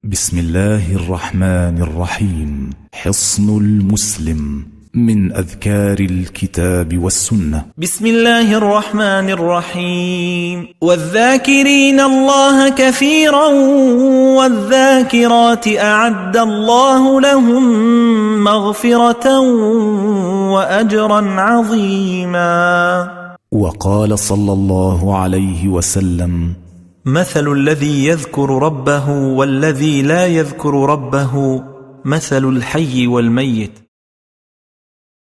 بسم الله الرحمن الرحيم. حصن المسلم من أذكار الكتاب والسنة. بسم الله الرحمن الرحيم. والذاكرين الله كثيرا والذاكرات أعد الله لهم مغفرة وأجرا عظيما. وقال صلى الله عليه وسلم: مثل الذي يذكر ربه والذي لا يذكر ربه مثل الحي والميت.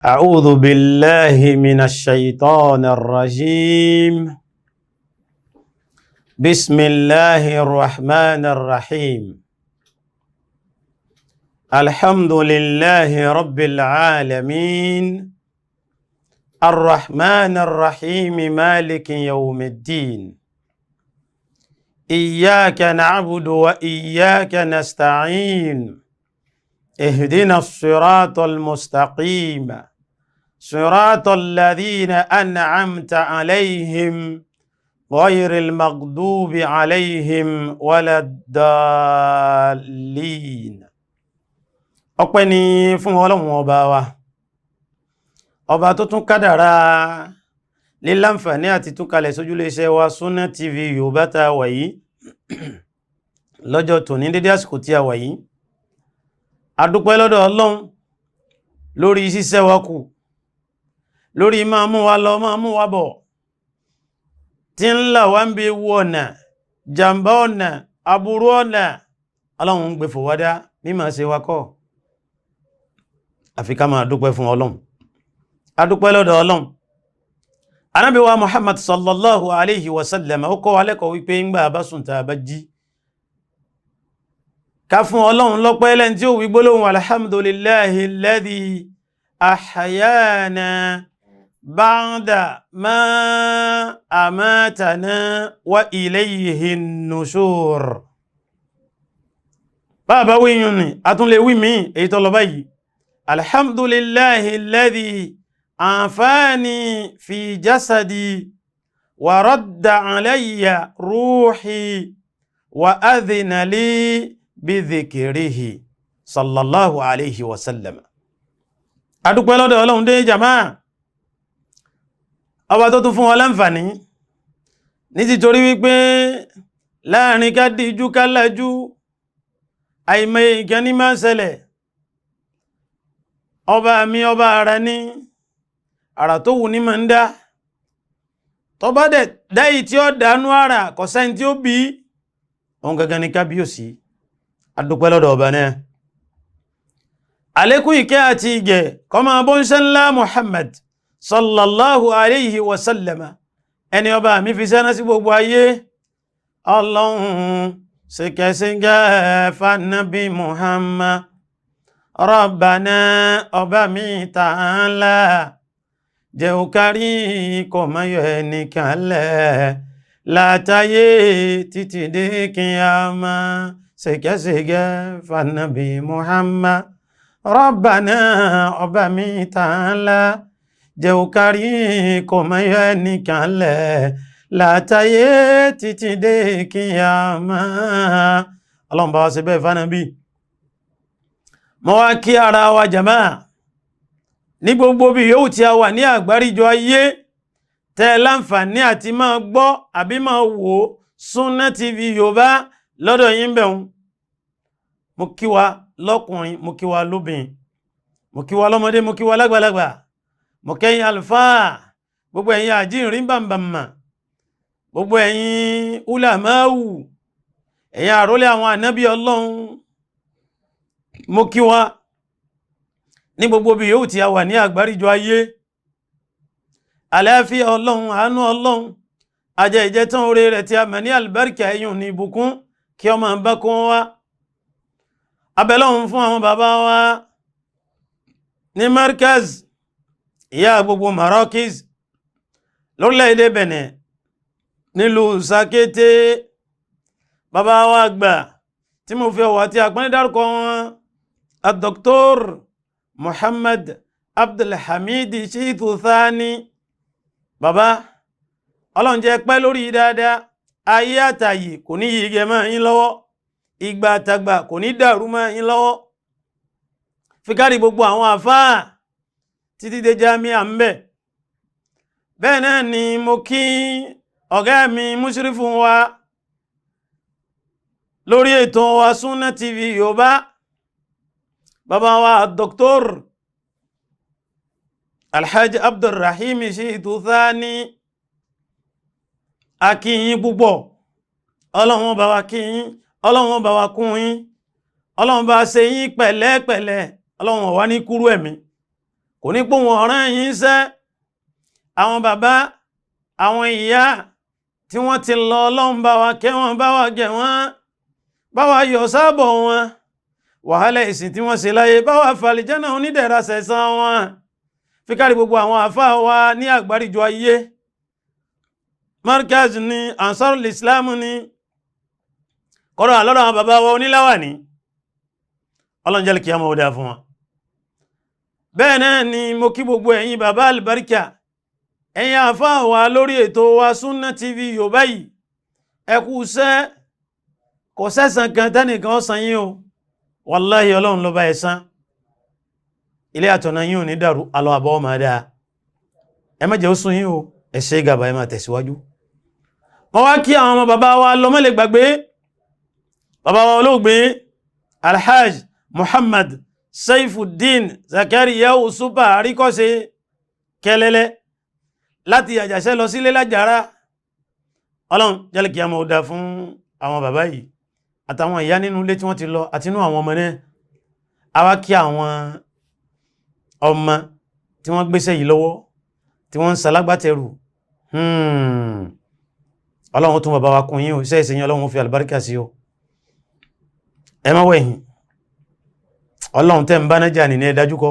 أعوذ بالله من الشيطان الرجيم. بسم الله الرحمن الرحيم. الحمد لله رب العالمين، الرحمن الرحيم، مالك يوم الدين. إياك نعبد وإياك نستعين، اهدنا الصراط المستقيم، صراط الذين أنعمت عليهم غير المغضوب عليهم ولا الضالين. Ọpẹ́ ni fún Ọlọ́run ọba wa, ọba tó tún kádàrá líláǹfààní àti túnkalẹ̀ sójúlé iṣẹ́ wa Sunna TV Yorùbá tá a wà yìí lọ́jọ́ tòní, dédé àsìkò tí a wà yìí. A dúpẹ́ lọ́dọ̀ Ọlọ́run lórí ṣíṣẹ́ wa kù, lórí máa mú wa lọ, máa mú wa bọ̀, tí ń là wá ń bí ewu ọ̀nà, jàǹbá ọ̀nà, aburú ọ̀nà. Ọlọ́run ń gbé fòwádá mímọ̀ ṣe wa kọ́, àfi ká máa dúpẹ́ fún Ọlọ́run. A dúpẹ́ lọ́dọ̀ Ọlọ́run. Ànábì wa Muhammad sallallahu alayhi wa sallam, ó kọ́ wa lẹ́kọ̀ọ́ wípé ńgbà bá sùn tá a bá jí, ká fún Ọlọ́run lọ́pẹ́ lẹ́ni tí ó wí gbólóhùn alhamdulillahi alladhi ahyana ba'da ma amatana wa ilayhi nushur. Bàbá wíyún ni a tún lè wí mí èyí tó lọ báyìí: alhamdulillahi alladhi afani fi jasadi wa radda alayya ruhi wa adhina li bi dhikrihi sallallahu alayhi wa sallam. Adúpẹ́ lọ́dọ̀ Ọlọ́run dé jàmáà, ọba tó tún fún wa láǹfààní ní títorí wípé láàrin ká díjú ká lajú, àìmọye nǹkan ní máa ń ṣẹlẹ̀. Ọba mi, ọba ara ní àrà tó wù ní máa ń dá. Tó bá dẹ̀ dáyì tí ó dánú ara, kò sẹ́ni tí ó bí òun gangan ní kábíyèsí. Adúpẹ́ lọ́dọ̀ ọba náà. Àlékún ìkẹ́ àti ìgẹ̀ kó máa bó ń ṣe ńlá Muhammad sallallahu alayhi wa sallama, ẹni ọba mi fi sẹ́nà sí gbogbo ayé. Ọlọ́run ṣìkẹ́ṣìkẹ́ fanabi Muhammad. Rabbana, ọba mi ta'ala, jẹ́ ó kárí, kò má yọ ẹnìkan lẹ̀ látayé títí dé kíyámà. Ṣìkẹ́ṣìkẹ́ fanabi Muhammad. Rabbana, ọba mi ta'ala, jẹ́ ó kárí, kò má yọ ẹnìkan lẹ̀ látayé títí dé kíyámà. Ọlọ́run bá wa ṣe bẹ́ẹ̀ fánàbí. Mo wá kí ara wa jàmáà ní gbogbo bí yóò tí a wà ní àgbáríjọ ayé tẹ́ láǹfààní àti máa gbọ́ àbí máa wò Sunna TV Yorùbá lọ́dọ̀ yín bẹ̀hùn. Mo kí wa lọ́kùnrin, mo kí wa lóbìnrin, mo kí wa lọ́mọdé, mo kí wa lágbàlagbà, mo kẹ́yìn àlùfáà, gbogbo ẹ̀yin àjíǹrín bàǹbàǹmà, gbogbo ẹ̀yin ulamawu, ẹ̀yin àrólé àwọn ànábì Ọlọ́run. Mo kí wa ní gbogbo bí yóò tí a wà ní àgbáríjọ ayé. Àlàáfíà Ọlọ́run, àánú Ọlọ́run, ajẹ́ ìjẹ́tán oore rẹ̀ tí a mọ̀ ní àlùbáríkà, ẹ̀yùn ní ìbùkún, kí ọmọ bá kún wá. Abẹ́lọ́run fún àwọn bàbá wa ní Markaz, ìyá gbogbo Marakis lórílẹ̀-èdè Benin, nílùú Sàkété, bàbá wa àgbà tí mo fi ọ̀wọ̀ àti àpọ́nlé dárúkọ wọn, Dr. Muhammad Abdulhamid Shitu Thani. Bàbá, Ọlọ́run jẹ́ pẹ́ lórí dáadáa, ayé àtàyè kò ní yí gẹ mọ́ yín lọ́wọ́. Ìgbà àtàgbà kò ní dàrú mọ́ yín lọ́wọ́. Fi kárí gbogbo àwọn àfáà títí dé jámíà ń bẹ̀. Bẹ́ẹ̀ náà ni mo kí ọ̀gá mi múṣírífù wa lórí ètò wa Sunna TV Yorùbá, bàbá wa Dr. Alhaji Abdulrahim Shitu Thani. A kí yín púpọ̀. Ọlọ́run bá wa kí yín, Ọlọ́run bá wa kún yín, Ọlọ́run bá ṣe yín pẹ̀lẹ́pẹ̀lẹ́. Ọlọ́run wá ní kúrú ẹ̀mí, kò ní pò wọ́n ọ̀ràn yín sẹ́. Àwọn bàbá, àwọn ìyá tí wọ́n ti lọ, Ọlọ́run bá wa kẹ́ wọn, bá wa gẹ̀ wọ́n, bá wa yọ̀ sábọ̀ wọn. Wàhálà ìsìn tí wọ́n ṣe láyé, bá wa fàlìjánà onídẹ̀ra sẹ̀san wọn. Fi kárí gbogbo àwọn àfáà wa ní àgbáríjọ ayé, Markaz ni, Ansarul Islam ni, kọ́rọ̀ àlọ́rọ̀ àwọn bàbá wa oníláwà ní, Ọlọ́run jẹ́ kí a mọ̀ ó dáa fún wọn. Bẹ́ẹ̀ náà ni mo kí gbogbo ẹ̀yin bàbá àlùbáríkà, ẹ̀yin àfáà wa lórí ètò wa Sunna TV Yorùbá yìí. Ẹ kú iṣẹ́, kò sẹ́sàn kan tẹ́nìkan san yín o, wàláhì Ọlọ́run ló bá ẹ san. Ilé àtọ̀nà yín ò ní dàrú, alọ́ àbọ̀ máa dáa. Ẹ má jẹ́ ó sún yín o, ẹ ṣe gàbà, ẹ máa tẹ̀síwájú. Mo wá kí àwọn ọmọ bàbá wa lọ́mọ́lẹ̀ gbàgbé, bàbá wa olóògbé Alhaj Muhammad Saifuddin Zakariya Usupa Àríkọ́ṣe Kẹlẹ́lẹ́ láti Àjàṣẹ́ lọ sílé lájàrá. Ọlọ́run jẹ́ kí a mọ̀ ó dáa fún àwọn bàbá yìí àtàwọn ìyá nínú ilé tí wọ́n ti lọ àti inú àwọn ọmọ náà. A wá kí àwọn ọmọ tí wọ́n gbéṣẹ́ yìí lọ́wọ́, tí wọ́n ń ṣalágbátẹrù. Ọlọ́run tún bàbá wa kún yín o, iṣẹ́ ìsìn Ọlọ́run fi àlùbáríkà sí o. Ẹ má wẹ̀yìn, Ọlọ́run tẹ́ ń bá nájà nìní ẹ dájú kọ,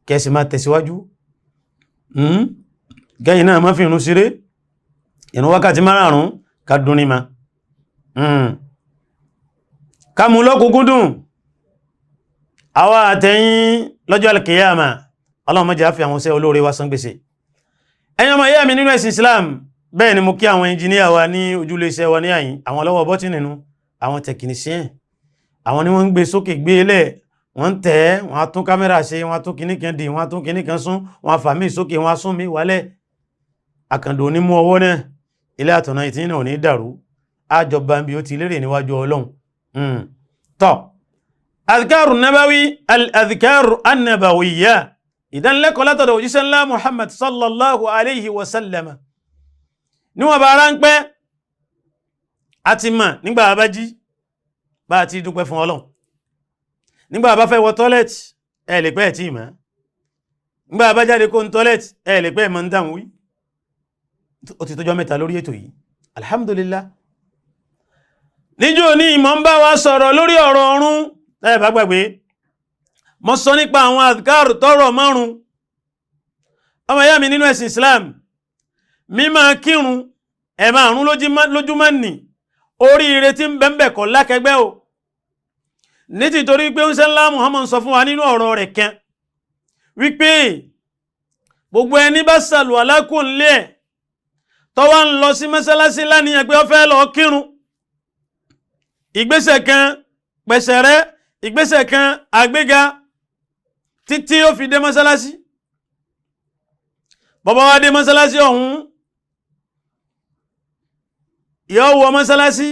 kẹsì máa tẹ̀síwájú. Gẹ́yìn náà má fi ìrun ṣeré, ìrun wákàtí márààrún ká dún ní ma ká mú lọ́kùnkúndùn. Àwa àtẹ̀yìn lọ́jọ́ alkiyama, Ọlọ́run má jẹ́ á fi àwọn iṣẹ́ olóore wa san gbèsè. Ẹ̀yin ọmọ ìyá mi nínú ẹ̀sìn Islam, bẹ́ẹ̀ ni mo kí àwọn ẹnjìníà wa ní ojúlé iṣẹ́ wa ní àyín, àwọn lọ́wọ́ bọ́tì nínú àwọn technician, àwọn ni wọ́n ń gbé sókè gbé lẹ̀, wọ́n ń tẹ̀, wọ́n á tún kámẹ́rà ṣe, wọ́n á tún kinní kan dì, wọ́n á tún kinní kan sún, wọ́n á fà mí sókè, wọ́n á sún mí wálẹ̀. Àkàndò onímú ọwọ́ náà, ilé àtọ̀nà ìtì náà ò ní dàrú, àjọba bí ó ti lérè níwájú Ọlọ́run. Tọ́ adhikaru nabawi, al-adhikaru annabawiyya, ìdánilẹ́kọ̀ọ́ látọ̀dọ̀ òjíṣẹ́ ńlá Muhammad sallallahu alayhi wa sallam. Níwọ̀n bá ráńpẹ́ a ti mọ̀ nígbà bá jí bá ti dúpẹ́ fún Ọlọ́run, nígbà bá fẹ́ wọ tọ́lẹ̀tì ẹ lè pẹ́ tí mọ̀, nígbà bá jáde kó ń tọ́lẹ̀tì ẹ lè pẹ́ mọ̀ ń dáhùn wí. Ó ti tójọ́ mẹ́ta lórí ètò yìí, alhamdulillah. Níjó ní ìmọ̀ ń bá wa sọ̀rọ̀ lórí ọ̀rọ̀ ọ̀run, ẹ bá gbàgbé mo sọ nípa àwọn adhkar tọrọ márùn. Ọmọ ìyá mi nínú ẹ̀sìn Islam, mímọ̀ kírun ẹ̀ márùn lójúmọ́ nì, oríire tí ń bẹ́ńbẹ̀ kọ́ lákẹgbẹ́ o. Ní tìtorí pé ń sẹ́ńlá Muhammad sọ fún wa nínú ọ̀rọ̀ rẹ̀ kan wípé gbogbo ẹni bá sàlùwàlá kò ń lé ẹ̀ tó wá ń lọ sí mọ́sálásí lánìyàn pé ó fẹ́ lọ kírun, ìgbésẹ̀ kan pẹ̀sẹ̀rẹ́, ìgbésẹ̀ kan àgbéga títí ó fi dé mọ́sálásí. Bàbá wa dé mọ́sálásí ọ̀hún, yóò wọ mọ́sálásí,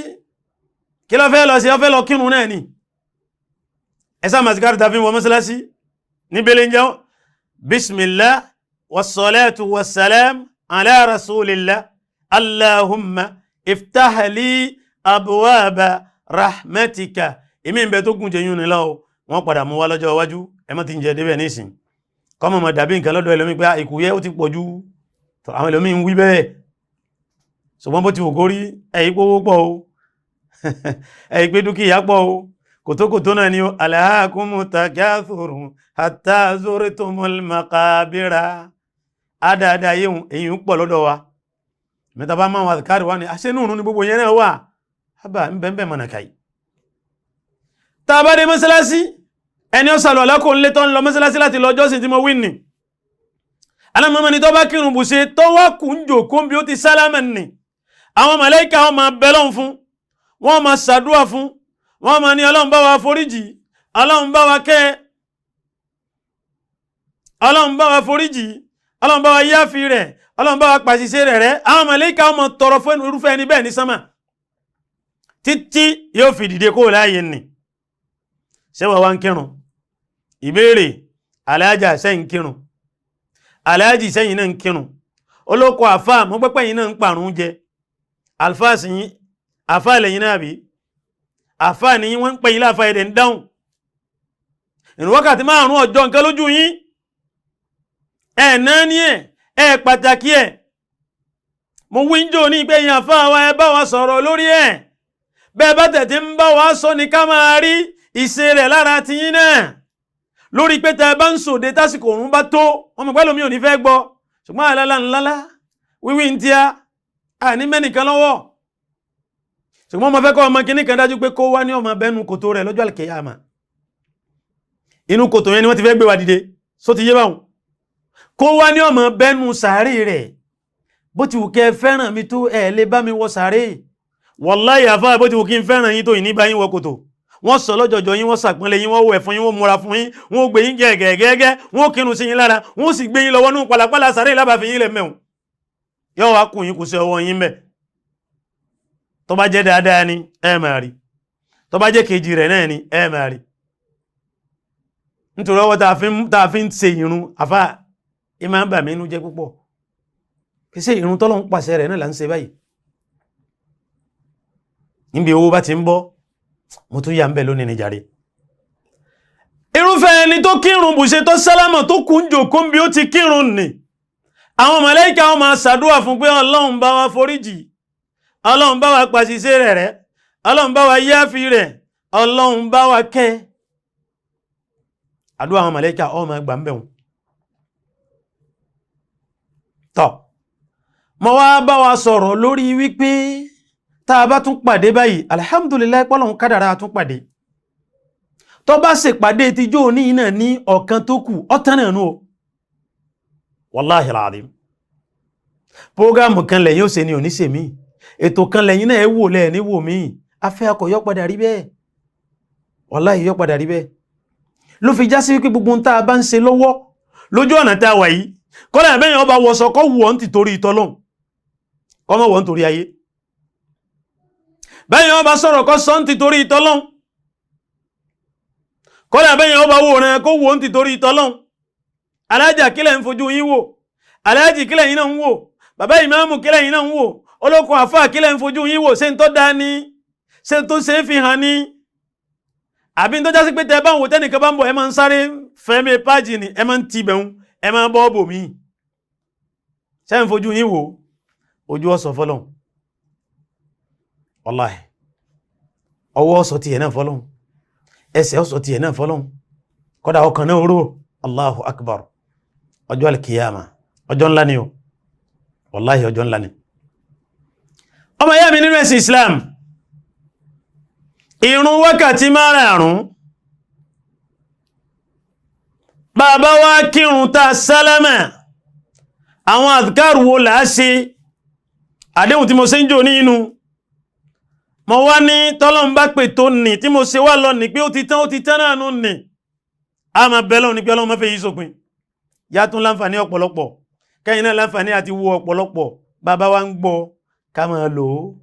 kí ló fẹ́ lọ sí? Ó fẹ́ lọ kírun náà ni. Ẹsà màsíkàrù tàbí wọ mọ́sálásí ní belenjẹ́, bismillah wassalatu wassalam ala rasulillah, allahumma iftahli abwaba rahmatika. Èmi ń bẹ tó gùn jẹyún ní lọ́wọ́, wọ́n padà mú wá lọ́jọ́ iwájú. Ẹ má ti ń jẹ débẹ̀ nísìn, kọ́mọ̀ mọ̀ dàbí nǹkan lọ́dọ̀ ẹlòmí pé ìkúyẹ́ ó ti pọ̀ jù. Àwọn ẹlòmí ń wí bẹ́ẹ̀, ṣùgbọ́n bó ti wù kó rí, ẹ̀yí pé owó pọ̀ o, ẹ̀yí pé dúkìá pọ̀ o, kòtókòtó náà ni o. Alhaakumu takathuru hatta zurtumul maqabira. Àdáadáa yéhun èyí ń pọ̀ lọ́dọ̀ wa. Mẹ́ta bá máa wà káàrí wá ní àṣẹ inú ní gbogbo yẹn náà wà ábà ń bẹ́ẹ̀ mọ̀nà kàyí. Tá a bá dé mọ́sálásí, ẹni ó sàlọ̀ alákò ń lé tó ń lọ mọ́sálásí láti lọ jọ́sìn tí mo wí nì, alámọ́mọ́ ni tó bá kírun bù ṣe tó wá kù ń jòkó bí ó ti sálámà nì, àwọn màláíkà wọn máa bẹ lọ́hùn fún, wọn máa ṣàdúrà fún, Wọ́n máa ní Ọlọ́run bá wa foríjì, Ọlọ́run bá wa kẹ́, Ọlọ́run bá wa foríjì, Ọlọ́run bá wa yáfi rẹ̀, Ọlọ́run bá wa pàṣìṣe rẹ̀ rẹ́. Àwọn màláíkà ó máa tọrọ fún irúfẹ́ ẹni bẹ́ẹ̀ ní sánmà títí yóò fi dìde kó láàyè nì. Ṣé wọ́n wá ń kírun? Ìbéèrè, aláàjà sẹ́yìn kírun? Aláàjì sẹ́yìn náà ń kírun? Olóko àfáà mọ́ pẹ́pẹ́ yìí náà ń pàrún jẹ. Àlfáà sì yín, àfáà lẹ́yìn náà bí? Àfáà ni wọ́n ń pè yín láàfáà, ẹ̀dẹ̀ ń dáhùn. Ìrun wákàtí 5 ọjọ́ nǹkan lójú yín. Ẹ̀ náà ní ẹ̀, ẹ̀ pàtàkì ẹ̀. Mo wí ń jò ní pé yín àfáà wa, ẹ bá wa sọ̀rọ̀ lórí ẹ̀. Bẹ́ẹ̀ bá tẹ̀tí ń bá wa sọ ni ká máa rí ìṣe rẹ̀ lára tiyín náà. Lórí pé tẹ́ ẹ bá ń sòde tásìkò òrùn bá tó, wọn mọ̀ pẹ́lú mi ò ní fẹ́ gbọ́. Ṣùgbọ́n àlálà ńlálá, wíwí ń tíá, àní mẹ́nìkan lọ́wọ́. Ṣùgbọ́n mo fẹ́ kọ́ ọmọ kìíní kan dájú pé kó wá ní ọmọ bẹ́nu kòtò rẹ̀ lọ́jọ́ àlùkìyámà. Inú kòtò yẹn ni wọ́n ti fẹ́ gbé wa dìde, só ti yé báwọn. Kó wá ní ọmọ bẹ́nu sàárè rẹ̀. Bó ti wù kẹ́ fẹ́ràn mi tó, ẹ̀ lè bá mi wọ sàárè. Wàláhì àfáà, bó ti wù kí n fẹ́ràn yín tó, ìní bá yín wọ kòtò. Wọ́n sọ lọ́jọ̀jọ̀ yín, wọ́n sàpọ́nlé yín, wọ́n wẹ̀ fún yín, wọ́n múra fún yín, wọ́n gbé yín gẹ́gẹ́gẹ́gẹ́, wọ́n kírun sí yín lára, wọ́n sì gbé yín lọ́wọ́ nú pàlàpàlà sàárè lábàá fi yín lẹ̀ mẹ́wọ̀n. Yóò wá kùn yín kù sí ọwọ́ yín bẹ́ẹ̀. Tó bá jẹ́ dáadáa ni ẹ máa rí, tó bá jẹ́ kejì rẹ̀ náà ni ẹ máa rí. Nítorí ọwọ́ tá a fi ń ṣe ìrun àfáà, ẹ máa ń bà mí inú jẹ́ púpọ̀. Kì í ṣe ìrun tọ́lọ́ ń pàṣẹ rẹ̀ náà là ń ṣe báyìí. Níbi owó bá ti ń bọ́, mo tún yà ń bẹ̀ lónìí ní jàre. Irúfẹ́ ẹni tó kírun bùṣe tó sálámà tó kún jòkó bí ó ti kírun nì, àwọn màláíkà wọn máa ṣàdúrà fún pé Ọlọ́run bá wa foríjì, Ọlọ́run bá wa pàṣìṣe rẹ̀ rẹ́, Ọlọ́run bá wa yáfi rẹ̀, Ọlọ́run bá wa kẹ́. Àdúrà àwọn màláíkà ó máa gbà ń bẹ̀ wọn. Tọ́, mo wá bá wa sọ̀rọ̀ lórí wípé tá a bá tún pàdé báyìí, alhamdulillah, pọ́lọ̀hún kádàrá tún pàdé. Tó bá ṣe pàdé tíjọ́ òní náà ní ọ̀kan tó kù, ọ̀tán náà nú o. Wallahi alazim. Prógámù kan lẹ́yìn ó ṣe ni òní ṣe mí. Ètò kan lẹ́yìn náà ẹ wò lẹ́ẹ̀ ní wò mí. Afẹ́ akọ̀ yọ padà rí bẹ́ẹ̀. Wallahi yọ padà rí bẹ́ẹ̀. Ló fi já sí wípé gbogbo ohun tá a bá ń ṣe lọ́wọ́ lójú ọ̀nà tá a wà yìí, kọ́lá ẹ̀bẹ́yìn ọba wọṣọ kọ́ wù ọ́ ń tìtorí ìtọ́lọ́hun, kọ́ mọ́ wọ́n torí ayé. Bẹ́yìn ọba sọ̀rọ̀ kọ́ sọ ń tìtorí ìtọ́lọ́hun, kọ́lá ẹ̀bẹ́yìn ọba wò rẹ̀ kó wò ń tìtorí ìtọ́lọ́hun. Alájà kílẹ̀ ń fojú yín wò, alájì kílẹ̀ yín náà ń wò, bàbá ìmáàmù kílẹ̀ yín náà ń wò, olóko àfáà kílẹ̀ ń fojú yín wò, ṣé ń tó dáa ni, ṣé ń tó ṣe é fi hàn ni? Àbí ń tó jásí pé tẹ bá ń wò tẹ́nìkan bá ń bọ̀, ẹ máa ń sáré fẹ́mi pájì ni, ẹ máa ń ti bẹ̀hún, ẹ máa bọ́ bò mí. Ṣé ń fojú yín wò? Ojú ọ̀sọ̀ fọlọ́hun. Wàláhì, ọwọ́ ọ̀sọ̀ tiẹ̀ náà fọlọ́hun, ẹsẹ̀ ọ̀sọ̀ tiẹ̀ náà fọlọ́hun, kọ́dà ọkàn náà rò. Allahu akbar. Ọjọ́ alkiyama, ọjọ́ ńlá ni o. Wàláhì ọjọ́ ńlá ni. Ọmọ ìyá mi nínú ẹ̀sìn Islam, ìrun wákàtí 5, bàbá wa kírun ta sálámà, àwọn àdìkárù wo là á ṣe? Àdéhùn tí mo ṣe ń jò ní inú, mo wá ní tọ́lọ́n bá pè tó nì tí mo ṣe wá lọ ní pé ó ti tán, ó ti tán náà nù nì. A máa bẹ lọ́hùn ní pé Ọlọ́run má fẹ́ yí sópin. Yá tún láǹfààní ọ̀pọ̀lọpọ̀, kẹ́yìn náà láǹfààní àti wo ọ̀pọ̀lọpọ̀. Bàbá wa ń gbọ́ ká máa lò ó,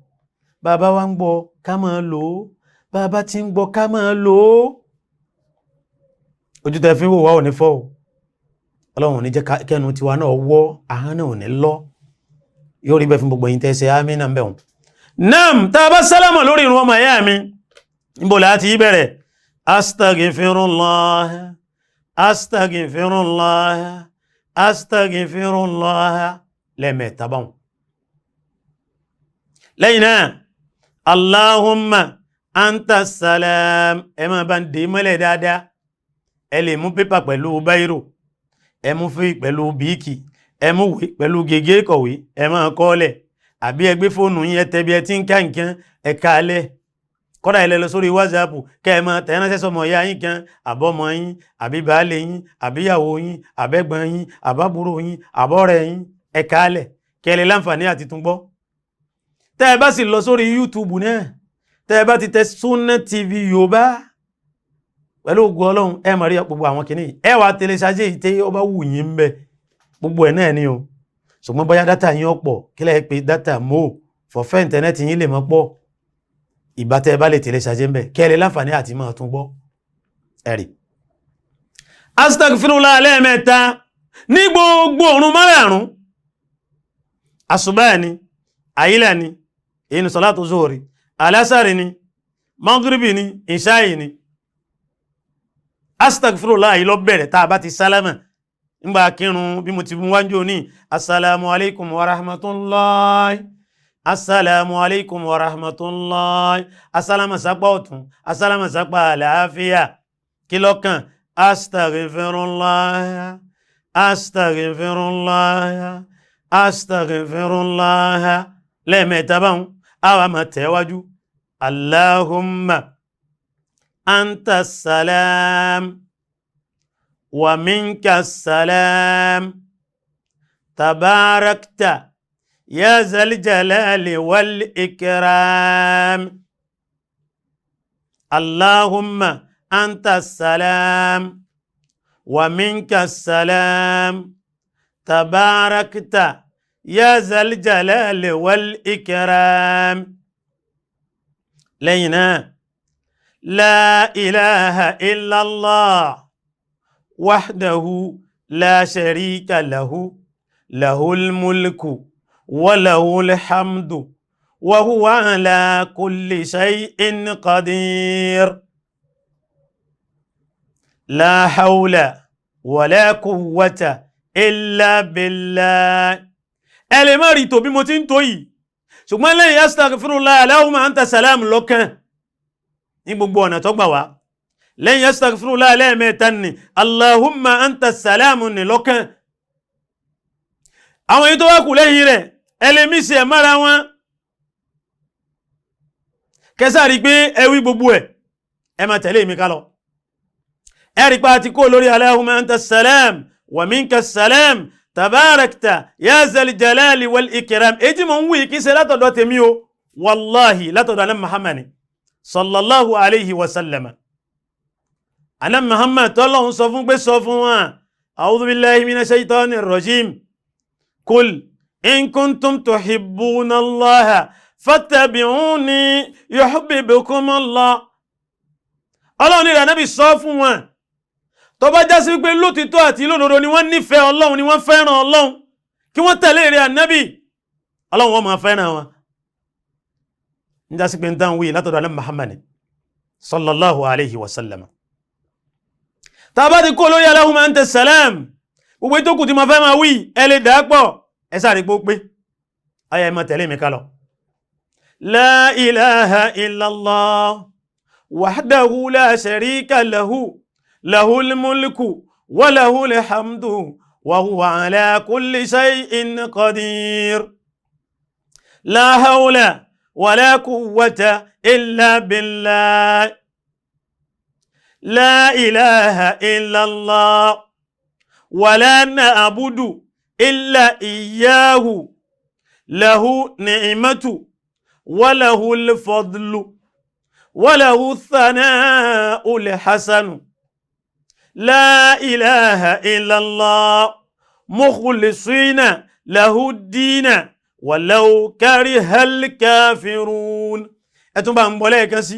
bàbá wa ń gbọ́ ká máa lò ó, bàbá tí ń gbọ́ ká máa lò ó. Ojú tẹ fi ń wò wá ò ní fọ́ o. Ọlọ́run ò ní jẹ́ kẹ́nu tiwa náà wọ́, ahọ́n náà ò ní lọ. Yóò rí bẹ́ẹ̀ fún gbogbo yín tẹ́ ṣe àmín náà ń bẹ̀ wọ́n. Naam, tá a bá sálámà lórí ìrun, ọmọ ẹ̀yà mi, níbo la ti bẹ̀rẹ̀? Astaghfirullah, astaghfirullah, astaghfirullah lẹ́ẹ̀mẹ́ta báwọn. Lẹ́yìn náà, Allahumma anta salam, ẹ máa bá ń dè mọ́lẹ̀ dáadáa. Ẹ lè mú pépà pẹ̀lú báírò, ẹ mú fi pẹ̀lú bíìkì, ẹ mú wé pẹ̀lú gègé kọ̀wé, ẹ máa kọ́lẹ̀. Àbí ẹ gbé fóònù yín, ẹ tẹ bí ẹ ti ń ká nǹkan, ẹ kálẹ̀. Kọ́dà ẹ lè lọ sórí WhatsApp kẹ́ ẹ máa tẹ̀ ránṣẹ́ sọmọ ìyá yín kan, àbọ́mọ yín, àbí baálé yín, àbíyàwó yín, àbẹ́gbọ́n yín, àbábúrò yín, àbọ́rẹ́ yín, ẹ kálẹ̀ kẹ́ ẹ lè láǹfààní àti tún gbọ́. Tẹ́ ẹ bá sì lọ sórí YouTube náà, Tẹ́ ẹ bá ti tẹ Sunna TV Yorùbá pẹ̀lú ògùn Ọlọ́run, ẹ máa rí gbogbo àwọn kìíní. Ẹ wàá tẹlẹ ṣáájú èyí tẹ́ ọba wù yín ń bẹ, gbogbo ẹ̀ náà ni o. Ṣùgbọ́n bóyá data yín ọ̀pọ̀, kílẹ̀ pé data mo fọ̀fẹ́ íńtánẹ́ẹ̀tì yín lè mọ́ pọ̀, ìbá tẹ́ ẹ bá lè tẹ̀lé ṣáájú ń bẹ, kẹ́ ẹ lè láǹfààní àti máa tún gbọ́. Ẹ̀rí astaghfirullah lẹ́ẹ̀mẹ́ta ní gbogbo òrun márààrún, àsùbá ni, àyílà ni, èyí ni sọlátù zuhuri, alásàrì ni, magribi ni, ìṣáì ni. Astaghfirullah yìí lọ bẹ̀rẹ̀ tá a bá ti sálámà ńgbà kírun bí mo ti mú wájú ní assalamu alaikum wa rahmatullahi, assalamu alaikum wa rahmatullahi, asálámà sápá ọ̀tún, asálámà sápá àlàáfíà, kí lọ́kàn? Astaghfirullah, astaghfirullah, astaghfirullah lẹ́ẹ̀mẹ́ta báwọn. Àwa máa tẹ̀wájú: Allahumma anta salam wa minka salam, tabarakta ya zal jalali wal ikram. Allahumma anta salam wa minka salam, tabarakta ya zal jalali wal ikram. Lẹ́yìn náà, la ilaha illallah wahdahu la sharika lahu, lahul mulku wa lahul hamdu wa huwa ala kulli shay'in qadir, la hawla wa la quwwata illa billah. Ẹ lè má rí tò bí mo ti ń tó yìí, ṣùgbọ́n lẹ́yìn astaghfirullah, Allahumma anta salam lọ́kàn ní gbogbo ọ̀nà tó gbà wá. Lẹ́yìn astaghfirullah lẹ́ẹ̀mẹ́ta ni Allahumma anta salam ní lọ́kàn. Àwọn èyí tó wá kù lẹ́yìn rẹ̀, ẹ lè mí sí ẹ̀ mára wọn, kẹsàrí pé ẹ wí gbogbo ẹ̀. Ẹ máa tẹ̀lé mi ká lọ. Ẹ rí pa ti kó lórí Allahumma anta salam wa minka salam, tabarakta ya zal jalali wal ikram. Èyí tí mo ń wí kí ṣe látọ̀dọ̀ tèmi o, wallahi, látọ̀dọ̀ alẹ́ Muhammad sallallahu alayhi wa sallam. Alẹ́ Muhammad tọ́lọ́hun sọ fún pé sọ fún wa: a'udhu billahi minash shaitani rajim, kul in kuntum tuhibbuna Allaha fattabi'uni yuhbibkum Allah. Ọlọ́run ní ìrànàbì sọ fún wọn, tó bá já sí wípé lótìtọ́ àti lódodo ni wọ́n nífẹ̀ẹ́ Ọlọ́run, ni wọ́n fẹ́ràn Ọlọ́run, kí wọ́n tẹ̀lé ìrẹ́ ànábì, Ọlọ́run wọn máa fẹ́ràn wọn. Ń já sí pé ń tán wí látọ̀dọ̀ alẹ́ Muhammad sallallahu alayhi wa sallam. Tá a bá ti kó lórí Allahumma anta salam, gbogbo ìtókù tí mo fẹ́ máa wí, ẹ lè dà á pọ̀, ẹ sáré pé ó pé ayé. Ẹ máa tẹ̀lé mi ká lọ. La ilaha illallah wahdahu la sharika lahu, lahul mulku wa lahul hamdu wa huwa ala kulli shay'in qadir, la hawla wa la quwwata illa billah. La ilaha illallah wa la na'budu illa iyyahu, lahu ni'matu wa lahul fadlu wa lahu thana'ul hasanu, la ilaha illallah mukhlisina lahu dina walau karihal kafirun. Ẹ tún bá ń bọ̀ lẹ́ẹ̀kan sí: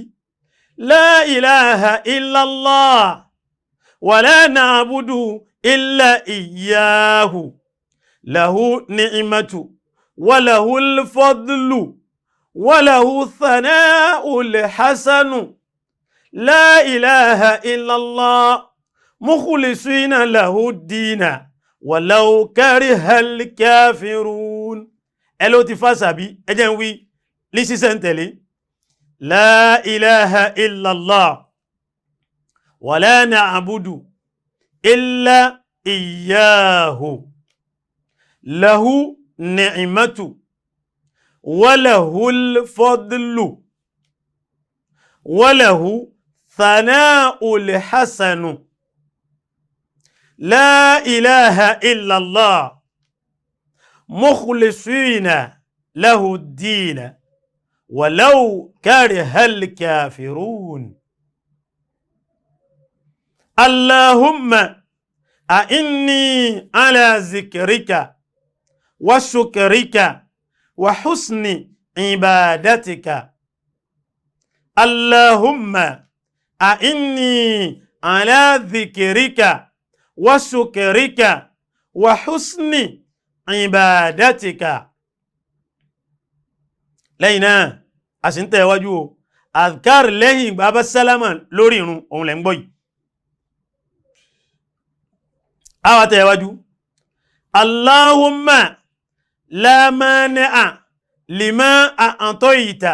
la ilaha illallah wa la na'budu illa iyyahu, lahu ni'matu wa lahul fadlu wa lahu thana'ul hasanu, la ilaha illallah mukhlisina lahu dina walau karihal kafirun. Ẹ ló ti fa sàbí, ẹ jẹ́ ń wí ní sísẹ̀ ń tẹ̀lé: la ilaha illallah wa la na'budu illa iyyahu, lahu ni'matu wa lahul fadlu wa lahu thana'ul hasanu, la ilaha illallah mukhlisina lahu dina. Walau karihal kafirun. Allahumma a'inni ala zikrika wa shukrika wa husni ibadatika. Allahumma a'inni ala dhikrika wa shukrika wa husni ibadatika. Lẹ́yìn náà, a sì ń tẹ̀ wájú o. Adhkar lẹ́yìn ìgbà bá sálámà lórí ìrun òun lẹ́ ń gbọ́ yìí. A wá tẹ̀ wájú. Allahumma la mani'a lima a'tayta